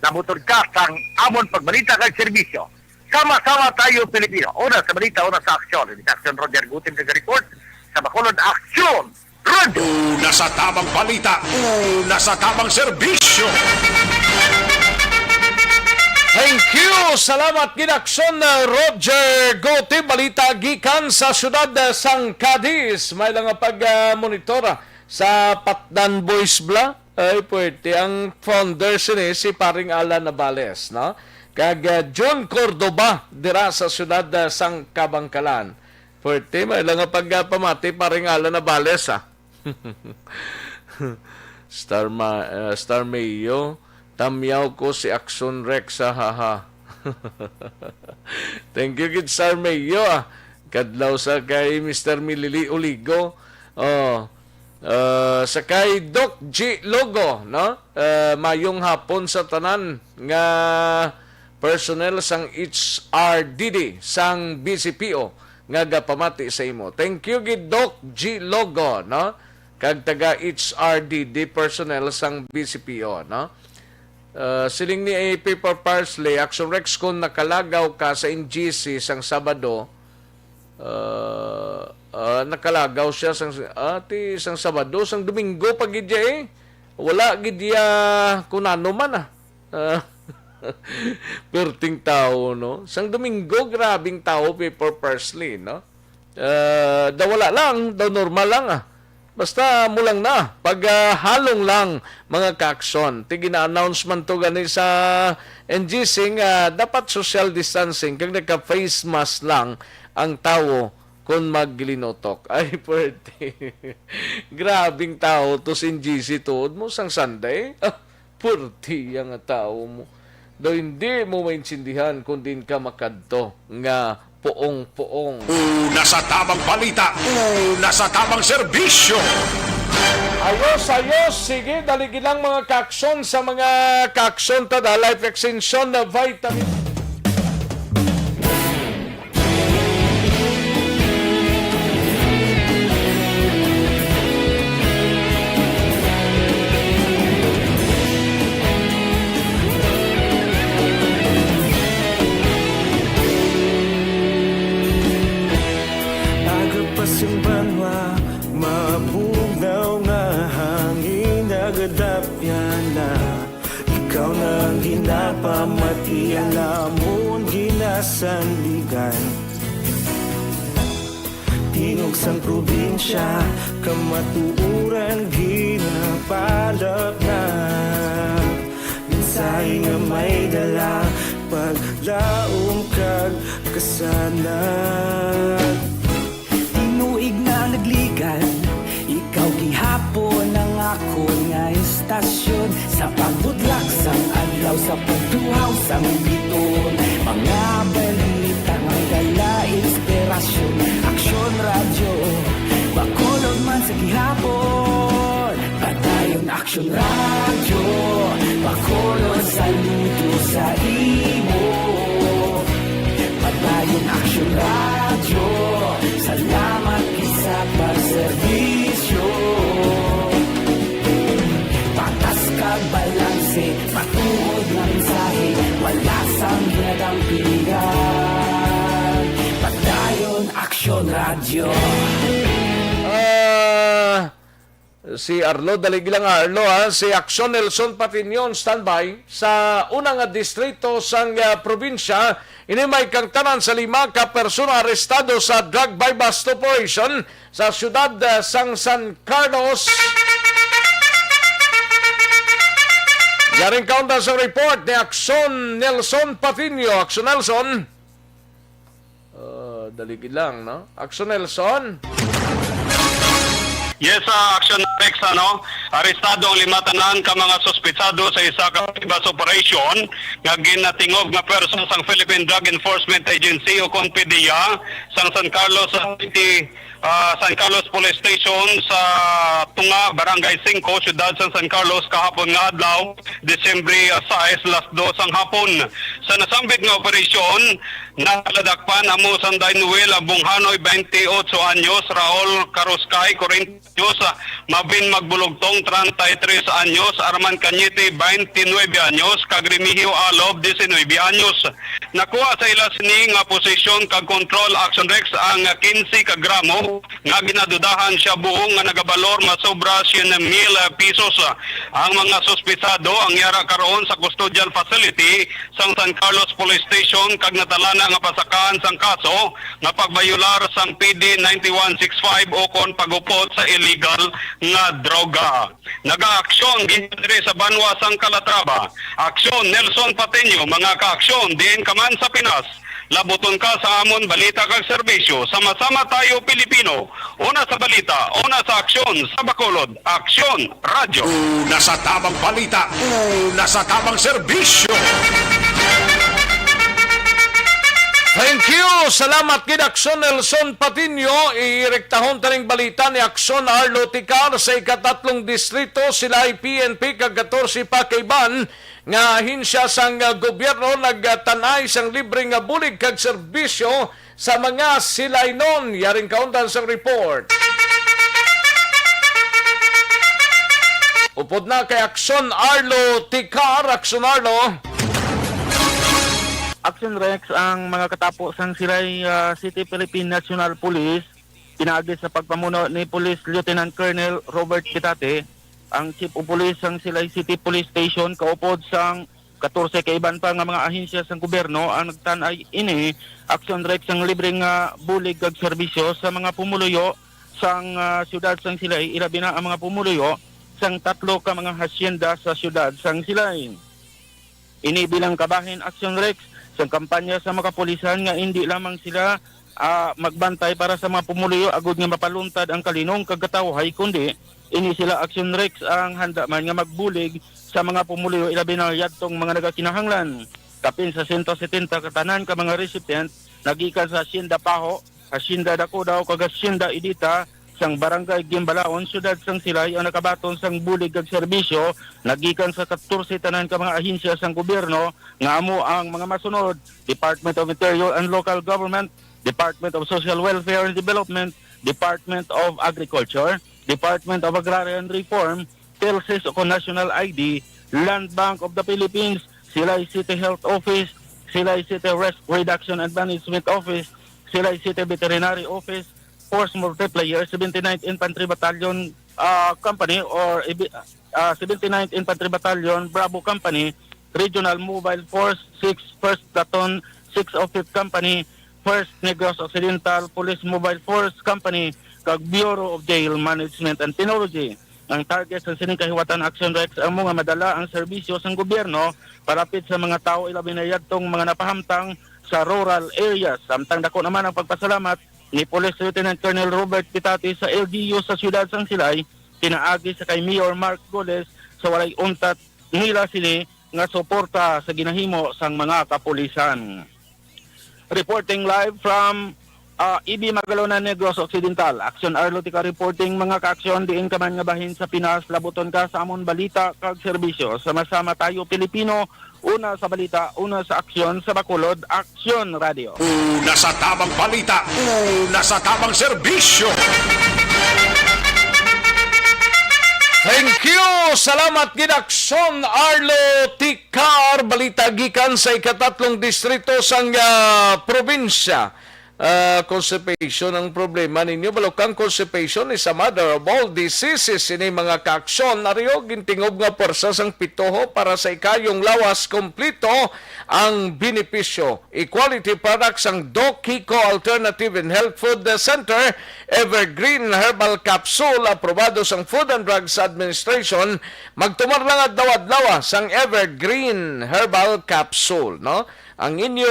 lamutod ka sang amon pagbalita kag serbisyo. Sama-sama tayo, Pilipino. Una sa balita, una sa aksyon. Ini si Aksyon Roger Gutim nag-report sa Bacolod Aksyon Radyo. Una sa tamang balita, una sa tamang serbisyo. Thank you. Salamat gid, Aksyon, uh, Roger Gutim. Balita gikan sa siyudad, uh, sang Cadiz. May lang nga pag, uh, monitor, uh, sa Patdan Boys Bla. Ay, puwerte. Ang founder sini, si Paring Alan Navales, no? Kag, ah, Jun Cordoba, dira sa siyudad, ah, sang Kabangkalan. Puwerte, may lang nga pagpamati, Paring Alan Navales, ah. Star Ma-, ah, Star Mayo, tamyaw ko si Action Rex, ha, ha, ha. Thank you, gid, Star Mayo, ah. Kadlaw sa kay Mister Milili Oligo. Oh, ah, sa kay Doc G Logo, no? Ah, mayong hapon sa tanan nga personnel sang H R D D sang B C P O nga gapamati sa imo. Thank you gid, Doc G Logo, no? Kag taga H R D D personnel sang B C P O, no? Ah, siling ni A P for Parsley, Action Rex, kung nakalagaw ka sa N G C sang Sabado, ah, ah, nakalagaw siya sang, ah, ti, sang Sabado, sang Domingo pa gid, eh. Wala gid iya kunano man, ah. Ah, perting tao, no? Sang Domingo, grabing tao, P four Parsley, no? Ah, daw wala lang, daw normal lang, ah. Basta mo lang na, pag, ah, halong lang, mga ka-aksyon. Ti gina-announce man to gani sa N G C nga dapat social distancing, kag naka-face mask lang ang tawo kon maglinutok. Ay, pwerte. Grabing tao to sa N G C tuod mo sang Sunday. Ah, purtiya nga tawo mo. Daw hindi mo maintindihan kung diin ka makadto nga puong-puong. Una sa Tabang Balita, una sa Tabang Serbisyo. Ayos, ayos. Sige, daligi lang, mga ka-aksyon, sa mga ka-aksyon ta da Life Extension na vitamin. Agapas ang banwa, mabugnaw nga hangin, nagadapyan na. Ikaw na ang ginapamati, alamon ginasandigan. Tingog sang probinsya, kamatuoran ginapalapnag. Mensahe nga may dala, paglaom kag kasanag. Tinuig na nagligan, ikaw gihapon ang akon nga istasyon. Sa pagbudlak sang adlaw, sa pagduhaw sang biton, mga balita nga dala inspirasyon. Aksyon Radyo, Bacolod man sa gihapon. Padayon Aksyon Radyo, Bacolod, saludo sa imo. Padayon Aksyon Radyo, salamat gid sa pagserbisyo. Patas kag balanse, matuod nga mensahe, wala sang ginadampigan. Padayon Aksyon Radyo. Ah, si Arlo, daligi lang, Arlo, ha? Si Aksyon Nelson Patiño, standby sa una nga distrito sang, ah, probinsya. Ini may kang tanan sa lima ka persona arestado sa drug buy-bust operation sa siyudad, ah, sang San Carlos. Yaring kaunda sa report ni Aksyon Nelson Patiño. Aksyon Nelson. Ah, daligi lang, no? Aksyon Nelson. Yes, sa Action Rex, ano, arestado ang lima tanan ka mga suspitsado sa isa ka buy-bust operation nga ginatingog nga pwersa sang Philippine Drug Enforcement Agency o kon PDEA sang San Carlos City, ah, San Carlos Police Station sa Tunga, Barangay Singko, Siyudad sang San Carlos, kahapon nga adlaw, Disyembre sais, las dos sang hapon. Sa nasambit nga operasyon, naladakpan amo sang Dainwel Abunghanoy, twenty-eight anyos, Raul Karuskay, forty anyos, Mabin Magbulugtong, treinta y tres anyos, Arman Cañete, twenty-nine anyos, kag Remigio Alob, diecinueve anyos. Nakuha sa ila sini nga posesyon kag kontrol, Action Rex, ang quince ka gramo nga ginadudahan shabu nga nagabalor masobra siyete mil pesos. Ang mga suspisado ang yara karon sa custodial facility sang San Carlos Police Station kag natalana nga pasakaan sang kaso nga pagbayolar sang P D nine one six five ukon pagupot sa illegal nga droga. Nagaaksyon gid diri sa banwa sang Calatrava. Aksyon Nelson Patiño, mga kaaksyon, diin ka man sa Pinas. Labuton ka sa amon balita kag serbisyo. Sama-sama tayo, Pilipino. Una sa balita, una sa aksyon, sa Bacolod, Aksyon Radyo. Una sa tamang balita, una sa tamang serbisyo. Thank you. Salamat gid, Aksyon Nelson Patiño. Irektahon taning balita ni Aksyon Arlo Ticar sa ikatatlong distrito. Sila ay P N P kag katorse pa ka iban nga ahensya sang, ah, gobyerno nagtan-ay sang libre nga bulig kag serbisyo sa mga silaynon. Yaring kaundan sang report. Upod na kay Aksyon Arlo Ticar. Aksyon Arlo. Action Rex, ang mga katapo sang Silay, ah, City Philippine National Police, pinaagi sa pagpamuno ni Police Lieutenant Colonel Robert Kitate, ang Chief of Police sang Silay City Police Station, kaupod sang katorse ka iban pa nga mga ahensya sang gobyerno ang nagtan-ay ini, Action Rex, sang libre nga bulig kag serbisyo sa mga pumuluyo sang, ah, siyudad sang Silay, ilabi na ang mga pumuluyo sang tatlo ka mga hacienda sa siyudad sang Silay. Ini bilang kabahin, Action Rex, sang kampanya sa mga kapulisan nga indi lamang sila, ah, magbantay para sa mga pumuluyo agud nga mapaluntad ang kalinong kag katawhay, kundi ini sila, Action Rex, ang handa man nga magbulig sa mga pumuluyo, ilabi na yadtong mga nagakinahanglan. Kapin sa sento setenta ka tanan ka mga recipient nagikan sa Hacienda Paho, Hacienda Dacodaw kag Hacienda Edita sang Barangay Gimbalaon, Siyudad sang Silay, ang nakabaton sang bulig kag serbisyo nagikan sa katorse tanan ka mga ahensya sang gobyerno, nga amo ang mga masunod: Department of Interior and Local Government, Department of Social Welfare and Development, Department of Agriculture, Department of Agrarian Reform, PhilSys o kon National I D, Land Bank of the Philippines, Silay City Health Office, Silay City Risk Reduction and Management Office, Silay City Veterinary Office, Force Multiplier, seventy-ninth Infantry Battalion, ah, Company or ibi-, ah, seventy-ninth Infantry Battalion, Bravo Company, Regional Mobile Force, six First Platoon, six oh fifth Company, First Negros Occidental Police Mobile Force Company, kag Bureau of Jail Management and Penology. Ang target sa sining kahiwatan, Action Rex, amo nga madala ang serbisyo sang gobyerno palapit sa mga tawo, ilabi na yadtong mga napahamtang sa rural areas. Samtang dako naman ang pagpasalamat ni Police Lieutenant Colonel Robert Pitati sa L G U sa siyudad sang Silay, pinaagi sa kay Mayor Mark Goles sa walay untat nila sini nga suporta sa ginahimo sang mga kapulisan. Reporting live from, ah, E B Magalonan, Negros Occidental. Action Arlo Tika reporting, mga kaaksyon, diin ka man nga bahin sa Pinas, labuton ka sa amon balita kag serbisyo. Sama-sama tayo, Pilipino, una sa balita, una sa aksyon, sa Bacolod, Aksyon Radio. Una sa tamang balita, una sa tamang serbisyo. Thank you. Salamat gid, Aksyon Arlo Tikar. Balita gikan sa ikatatlong distrito sang, ah, probinsya. Ah, constipation ang problema ninyo. Balukang, constipation is a mother of all diseases. Ini mga kaaksyon, ari gintingob nga pwersa sang pitoho para sa ikayong lawas, kompleto ang benepisyo. Equality products ang Doc Kiko Alternative and Health Food Center, Evergreen Herbal Capsule, aprobado sang Food and Drugs Administration. Magtumar lang adlaw-adlaw sang Evergreen Herbal Capsule, no? Ang inyo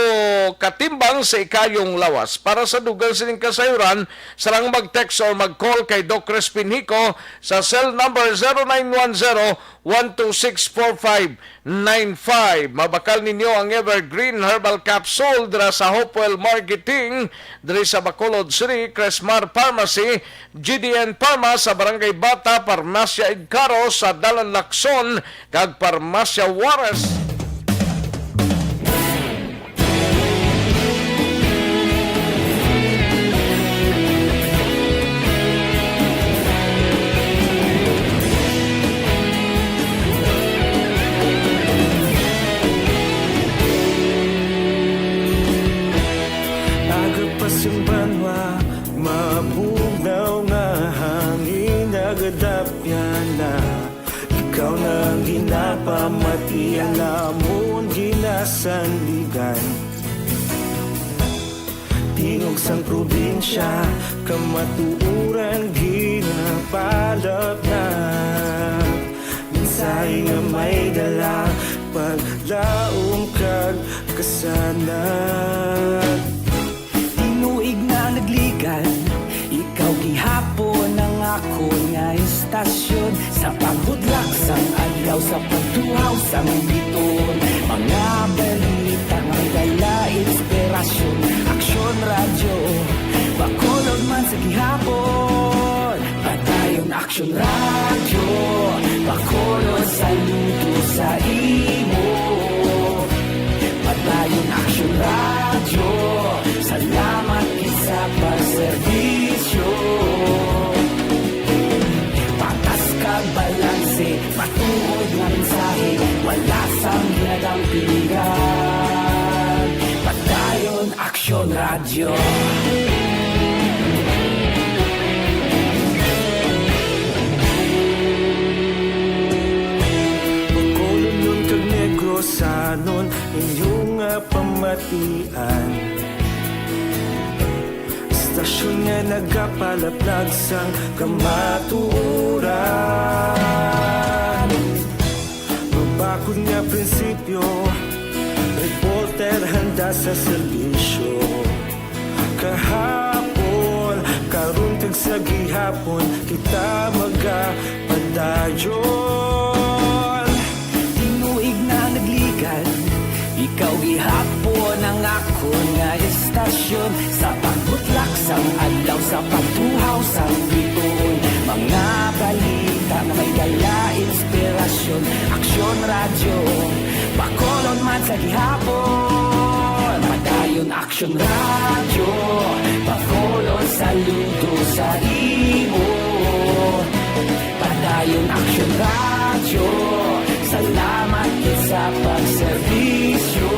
katimbang sa ikayong lawas. Para sa dugang sining kasayuran, sa lang mag-text or mag-call kay Doc Crispin Hico sa cell number zero nine one zero, one two six, four five nine five. Mabakal ninyo ang Evergreen Herbal Capsule dira sa Hopewell Marketing, diri sa Bacolod City, Cresmar Pharmacy, G D N Pharma sa Barangay Bata, Parmasya Igcaro sa Dalan Lacson, kag Parmasya Juarez. Nagadapyan na, ikaw na ang ginapamatian, amon ginasandigan. Tingog sang probinsya, kamatuoran ginapalapnag. Mensahe nga may dala, paglaom kag kasanag. Tinuig na nagligan, ikaw gihapon ang akon nga istasyon. Sa paghudlak sang adlaw, sa pagtuhaw sang biton, mga balita nga may dala inspirasyon. Aksyon Radyo, Bacolod man sa gihapon. Padayon Aksyon Radyo, Bacolod, saludo sa imo. Padayon Aksyon Radyo, salamat gid sa pagserbisyo. Patas kag balanse, matuod nga mensahe, wala sang ginadampigan. Padayon Aksyon Radyo. Bacolodnon kag Negrosanon, inyo nga pamatian. Istasyon nga nagapalaplag sang kamatuoran. Mabakod nga prinsipyo, reporter handa sa serbisyo. Kahapon, karon, kag sa gihapon, kita magapadayon. Tinuig na nagligan, ikaw gihapon ang akon nga istasyon. Sa pagbutlak sang adlaw, sa pagtuhaw sang bituon, mga balita nga may dala inspirasyon. Aksyon Radyo, Bacolod man sa gihapon. Padayon Aksyon Radyo, Bacolod, saludo sa imo. Padayon Aksyon Radyo, salamat gid sa pagserbisyo.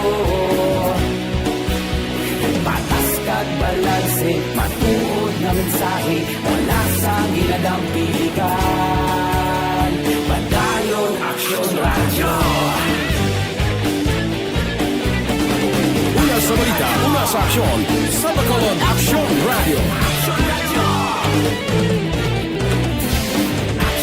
Patas kag balanse, matuod nga mensahe, wala sang ginadampigan. Padayon Aksyon Radyo. Una sa balita, una sa aksyon, sa Bacolod Aksyon Radyo.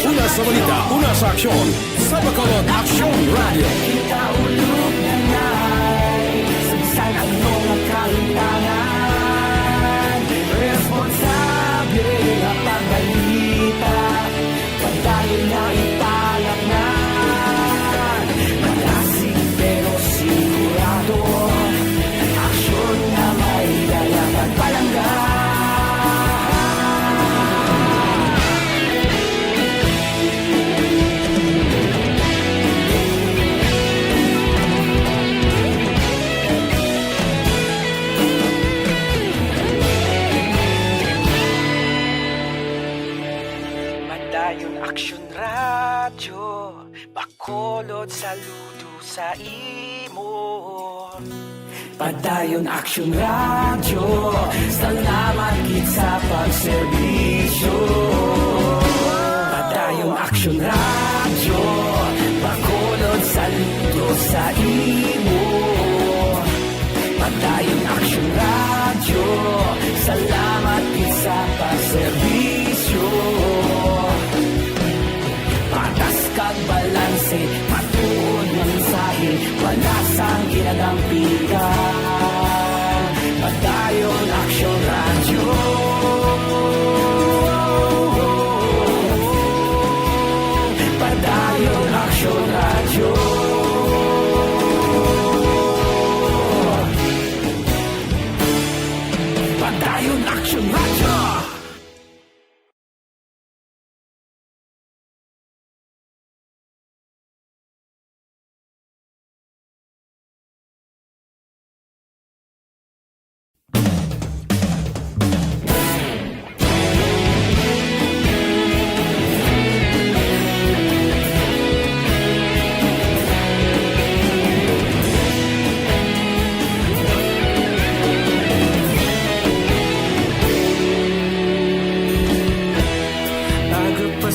Una sa balita, una sa aksyon, sa Bacolod Aksyon Radyo. Kita ulog na nay, sa bisan ano nga kahimtangan, responsable nga pagbalita. Padayon nga ipalatnan, malasig pero sigurado. Aksyon nga may dala kag palangga. Padayon Aksyon Radyo, Bacolod, saludo sa imo. Padayon Aksyon Radyo, salamat gid sa pagserbisyo. Padayon Aksyon Radyo, Bacolod, saludo sa imo. Padayon Aksyon Radyo, salamat gid sa pagserbisyo. Patas kag balanse, matuod nga mensahe, wala sang ginadampigan. Padayon Aksyon Radyo.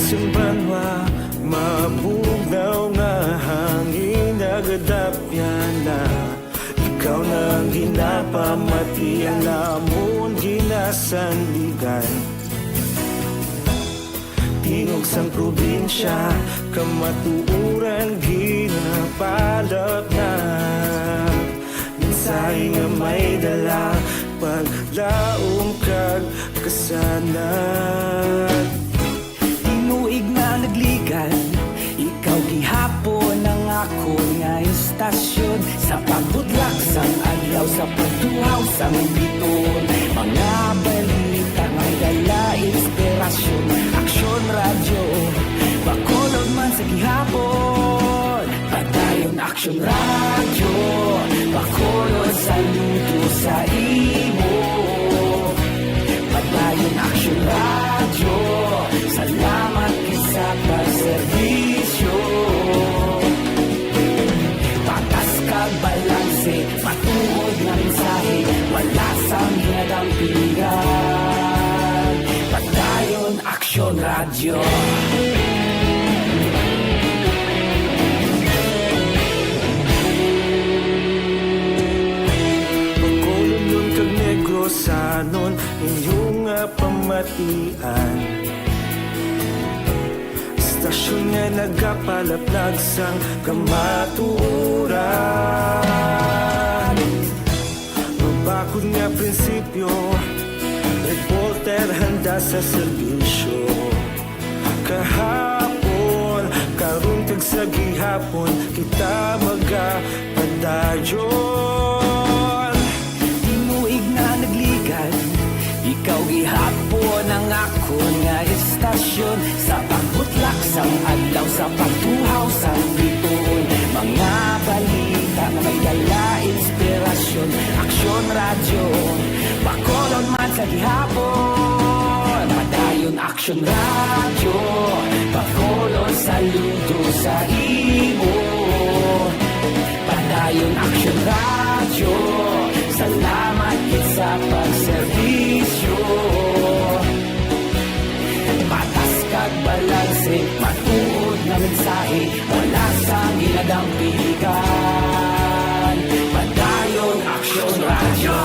Sa banwa, mabugnaw nga hangin nagadapyan na. Ikaw na ang ginapamati, ang amon ginasandigan. Tingog sang probinsya, kamatuoran ginapalapnat. Mensahe nga may dala, paglaom kag kasanag. Tinuig nga nagligan, ikaw gihapon ang akon nga istasyon. Sa pagbudlak sang adlaw, sa pagtuhaw sang biton, mga balita may dala inspirasyon. Aksyon Radyo, Bacolod man sa gihapon. Padayon Aksyon Radyo, Bacolod, saludo sa imo. Padayon Aksyon Radyo, salamat gid sa pagserbisyo. Patas kag balanse, matuod nga mensahe, wala sang ginadampigan. Padayon Aksyon Radyo. Bacolodnon kag Negrosanon, inyo nga pamatian. Istasyon nga nagapalaplag sang kamatuoran. Mabakod nga prinsipyo, reporter handa sa serbisyo. Kahapon, karon kag sa gihapon, kita magapadayon. Tinuig nga nagligan, ikaw gihapon ang akon nga istasyon. Sa pagbutlak sang adlaw, sa pagtuhaw sang bituon, mga balita nga may dala inspirasyon. Aksyon Radyo, Bacolod man sa gihapon. Padayon Aksyon Radyo, Bacolod, saludo sa imo. Padayon Aksyon Radyo, salamat gid sa pagserbisyo. Patas kag balanse, matuod nga mensahe, wala sang ginadampigan. Padayon Aksyon Radyo.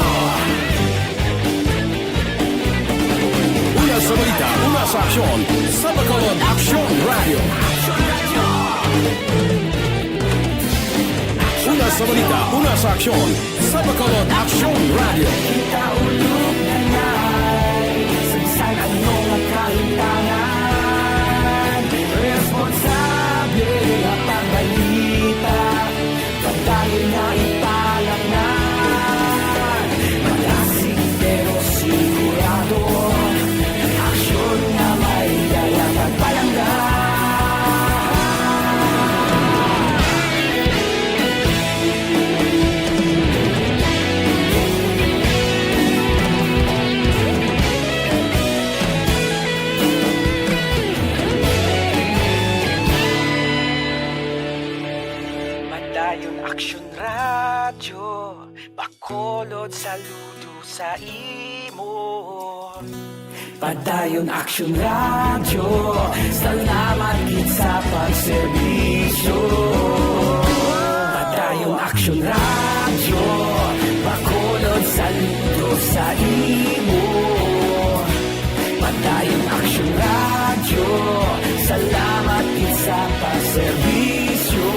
Una sa balita, una sa aksyon, sa Bacolod Aksyon Radyo. Una sa balita, una sa aksyon, sa Bacolod Aksyon Radyo. Kita ulog na nai, sa bisan ano nga kahimtangan, responsable nga pagbalita, padayon nga ipalapngan. Malasig pero sigurado, aksyon nga may dala pagpalangga. Padayon Aksyon Radyo, Bacolod, saludo sa imo. Padayon Aksyon Radyo, salamat gid sa pagserbisyo. Padayon Aksyon Radyo, Bacolod, saludo sa imo. Padayon Aksyon Radyo, salamat gid sa pagserbisyo.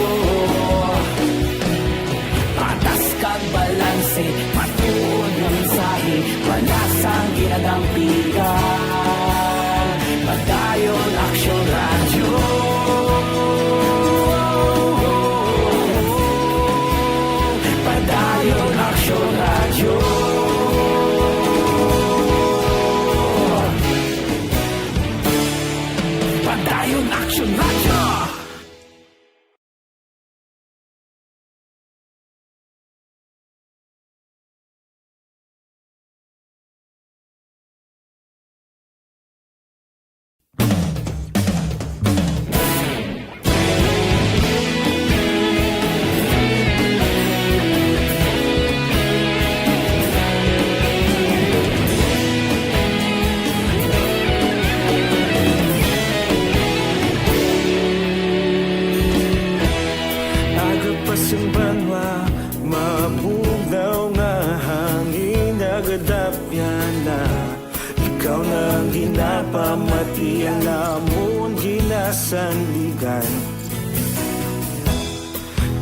Patas kag balanse, matuod nga mensahe, wala sang ginadampigan. Padayon Aksyon Radyo. Padayon Aksyon Radyo. Padayon Aksyon Radyo. Iya namon ginasandigan.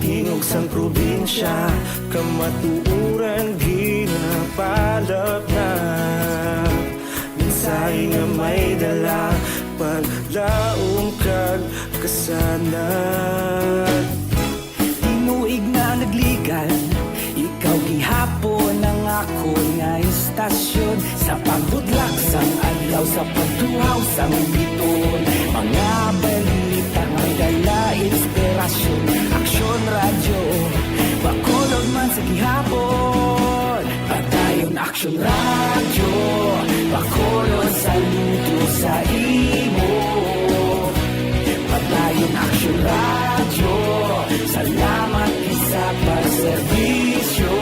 Tingog sang probinsya, kamatuoran ginapalapnap. Mensahe nga may dala, paglaom kag kasanag. Tinuig na nagligan, ikaw gihapon ang akon nga istasyon. Sa pagbudlak sang adlaw, sa pagtuhaw sang biton, mga balita may dala inspirasyon. Aksyon Radyo, Bacolod man sa gihapon. Padayon Aksyon Radyo, Bacolod, saludo sa imo. Padayon Aksyon Radyo, salamat gid sa pagserbisyo.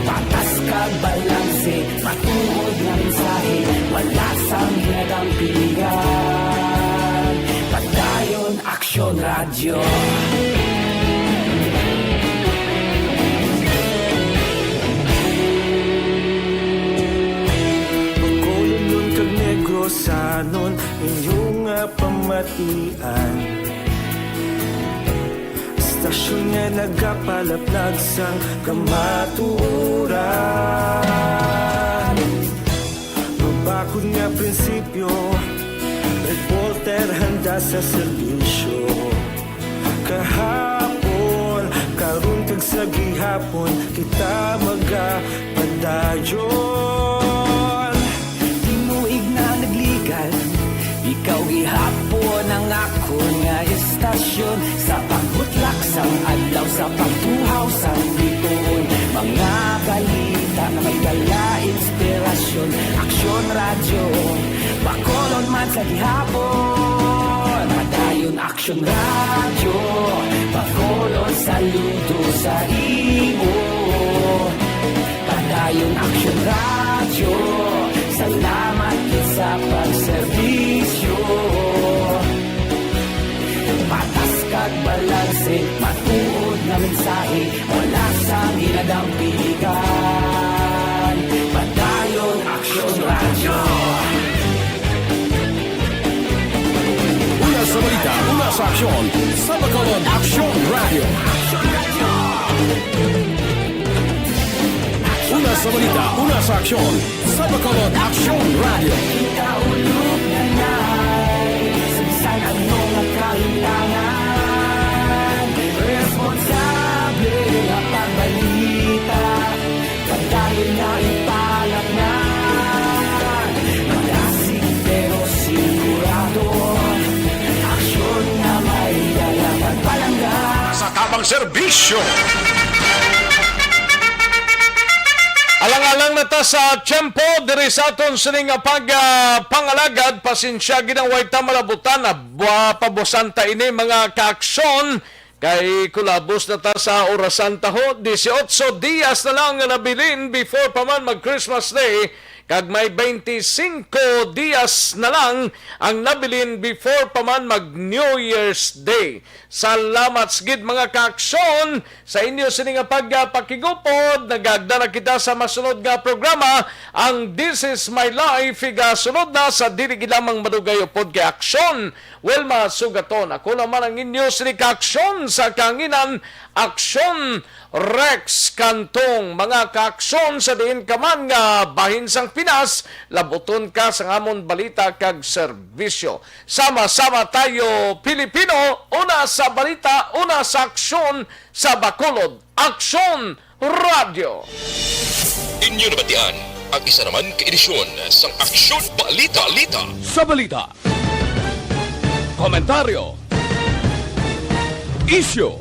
Patas kag balanse, matuod nga mensahe, wala sang ginadampigan. Padayon Aksyon Radyo. Bacolodnon kag Negrosanon, inyo nga pamatian. Istasyon nga nagapalaplag sang kamatuoran. Mabakod nga prinsipyo, reporter handa sa serbisyo. Kahapon, karon kag sa gihapon, kita magapadayon. Tinuig na nagligan, ikaw gihapon ang akon nga istasyon. Sa pagbutlak sang adlaw, sa pagtuhaw sang bituon, mga balita nga may dala inspirasyon. Aksyon Radyo, Bacolod man sa gihapon. Padayon Aksyon Radyo, Bacolod, saludo sa imo. Padayon Aksyon Radyo, salamat gid sa pagserbisyo. Patas kag balanse, matuod nga mensahe, wala sang ginadampigan. Padayon Aksyon Radyo. Una sa balita, una sa aksyon, sa Bacolod Aksyon Radyo. Una sa balita, una sa aksyon, sa Bacolod Aksyon Radyo. Kita ulog na nai, sa bisan ano nga kahitangan, responsable nga pagbalita. Padayon nga ipalapngan, madasig pero sigurado. Aksyon nga may dala pagpalangga. Sa tabang serbisyo. Alang-alang na ta sa tiyempo diri sa aton sini nga pag, ah, pangalagad. Pasensya gid ang way ta malabutan. Ah, bua-, pabusan ta ini, mga kaaksyon. Kay kulabos na ta sa orasan taho, dieciocho dias na lang nga nabilin before pa man mag Christmas Day, kag may twenty-cinco dias na lang ang nabilin before pa man mag New Year's Day. Salamat gid, mga kaaksyon, sa inyo sini nga pagpakigupod. Nagagda na kita sa masunod nga programa, ang This Is My Life. Igasunod na sa dili gid lamang madugay upod kay Aksyon Wilma Sugaton. Ako naman ang inyo sini kaaksyon sa kahanginan, Aksyon Rex Cantong. Mga kaaksyon, sa diin ka man nga bahin sang Pinas, labuton ka sang amon balita kag serbisyo. Sama-sama tayo, Pilipino, una sa balita, una sa aksyon, sa Bacolod Aksyon Radyo. Inyo nabatian ang isa naman ka edisyon sang Aksyon Balita. Balita. Sa balita, komentaryo, isyu,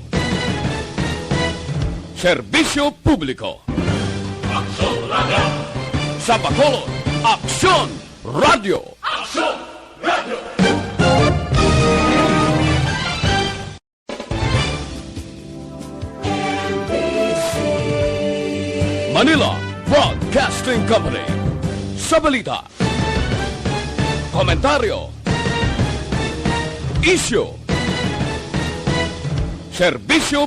serbisyo publiko. Aksyon Radyo. Sa Bacolod, Aksyon Radyo. Aksyon Radyo. Manila Broadcasting Company. Sa balita, komentaryo, isyu, serbisyo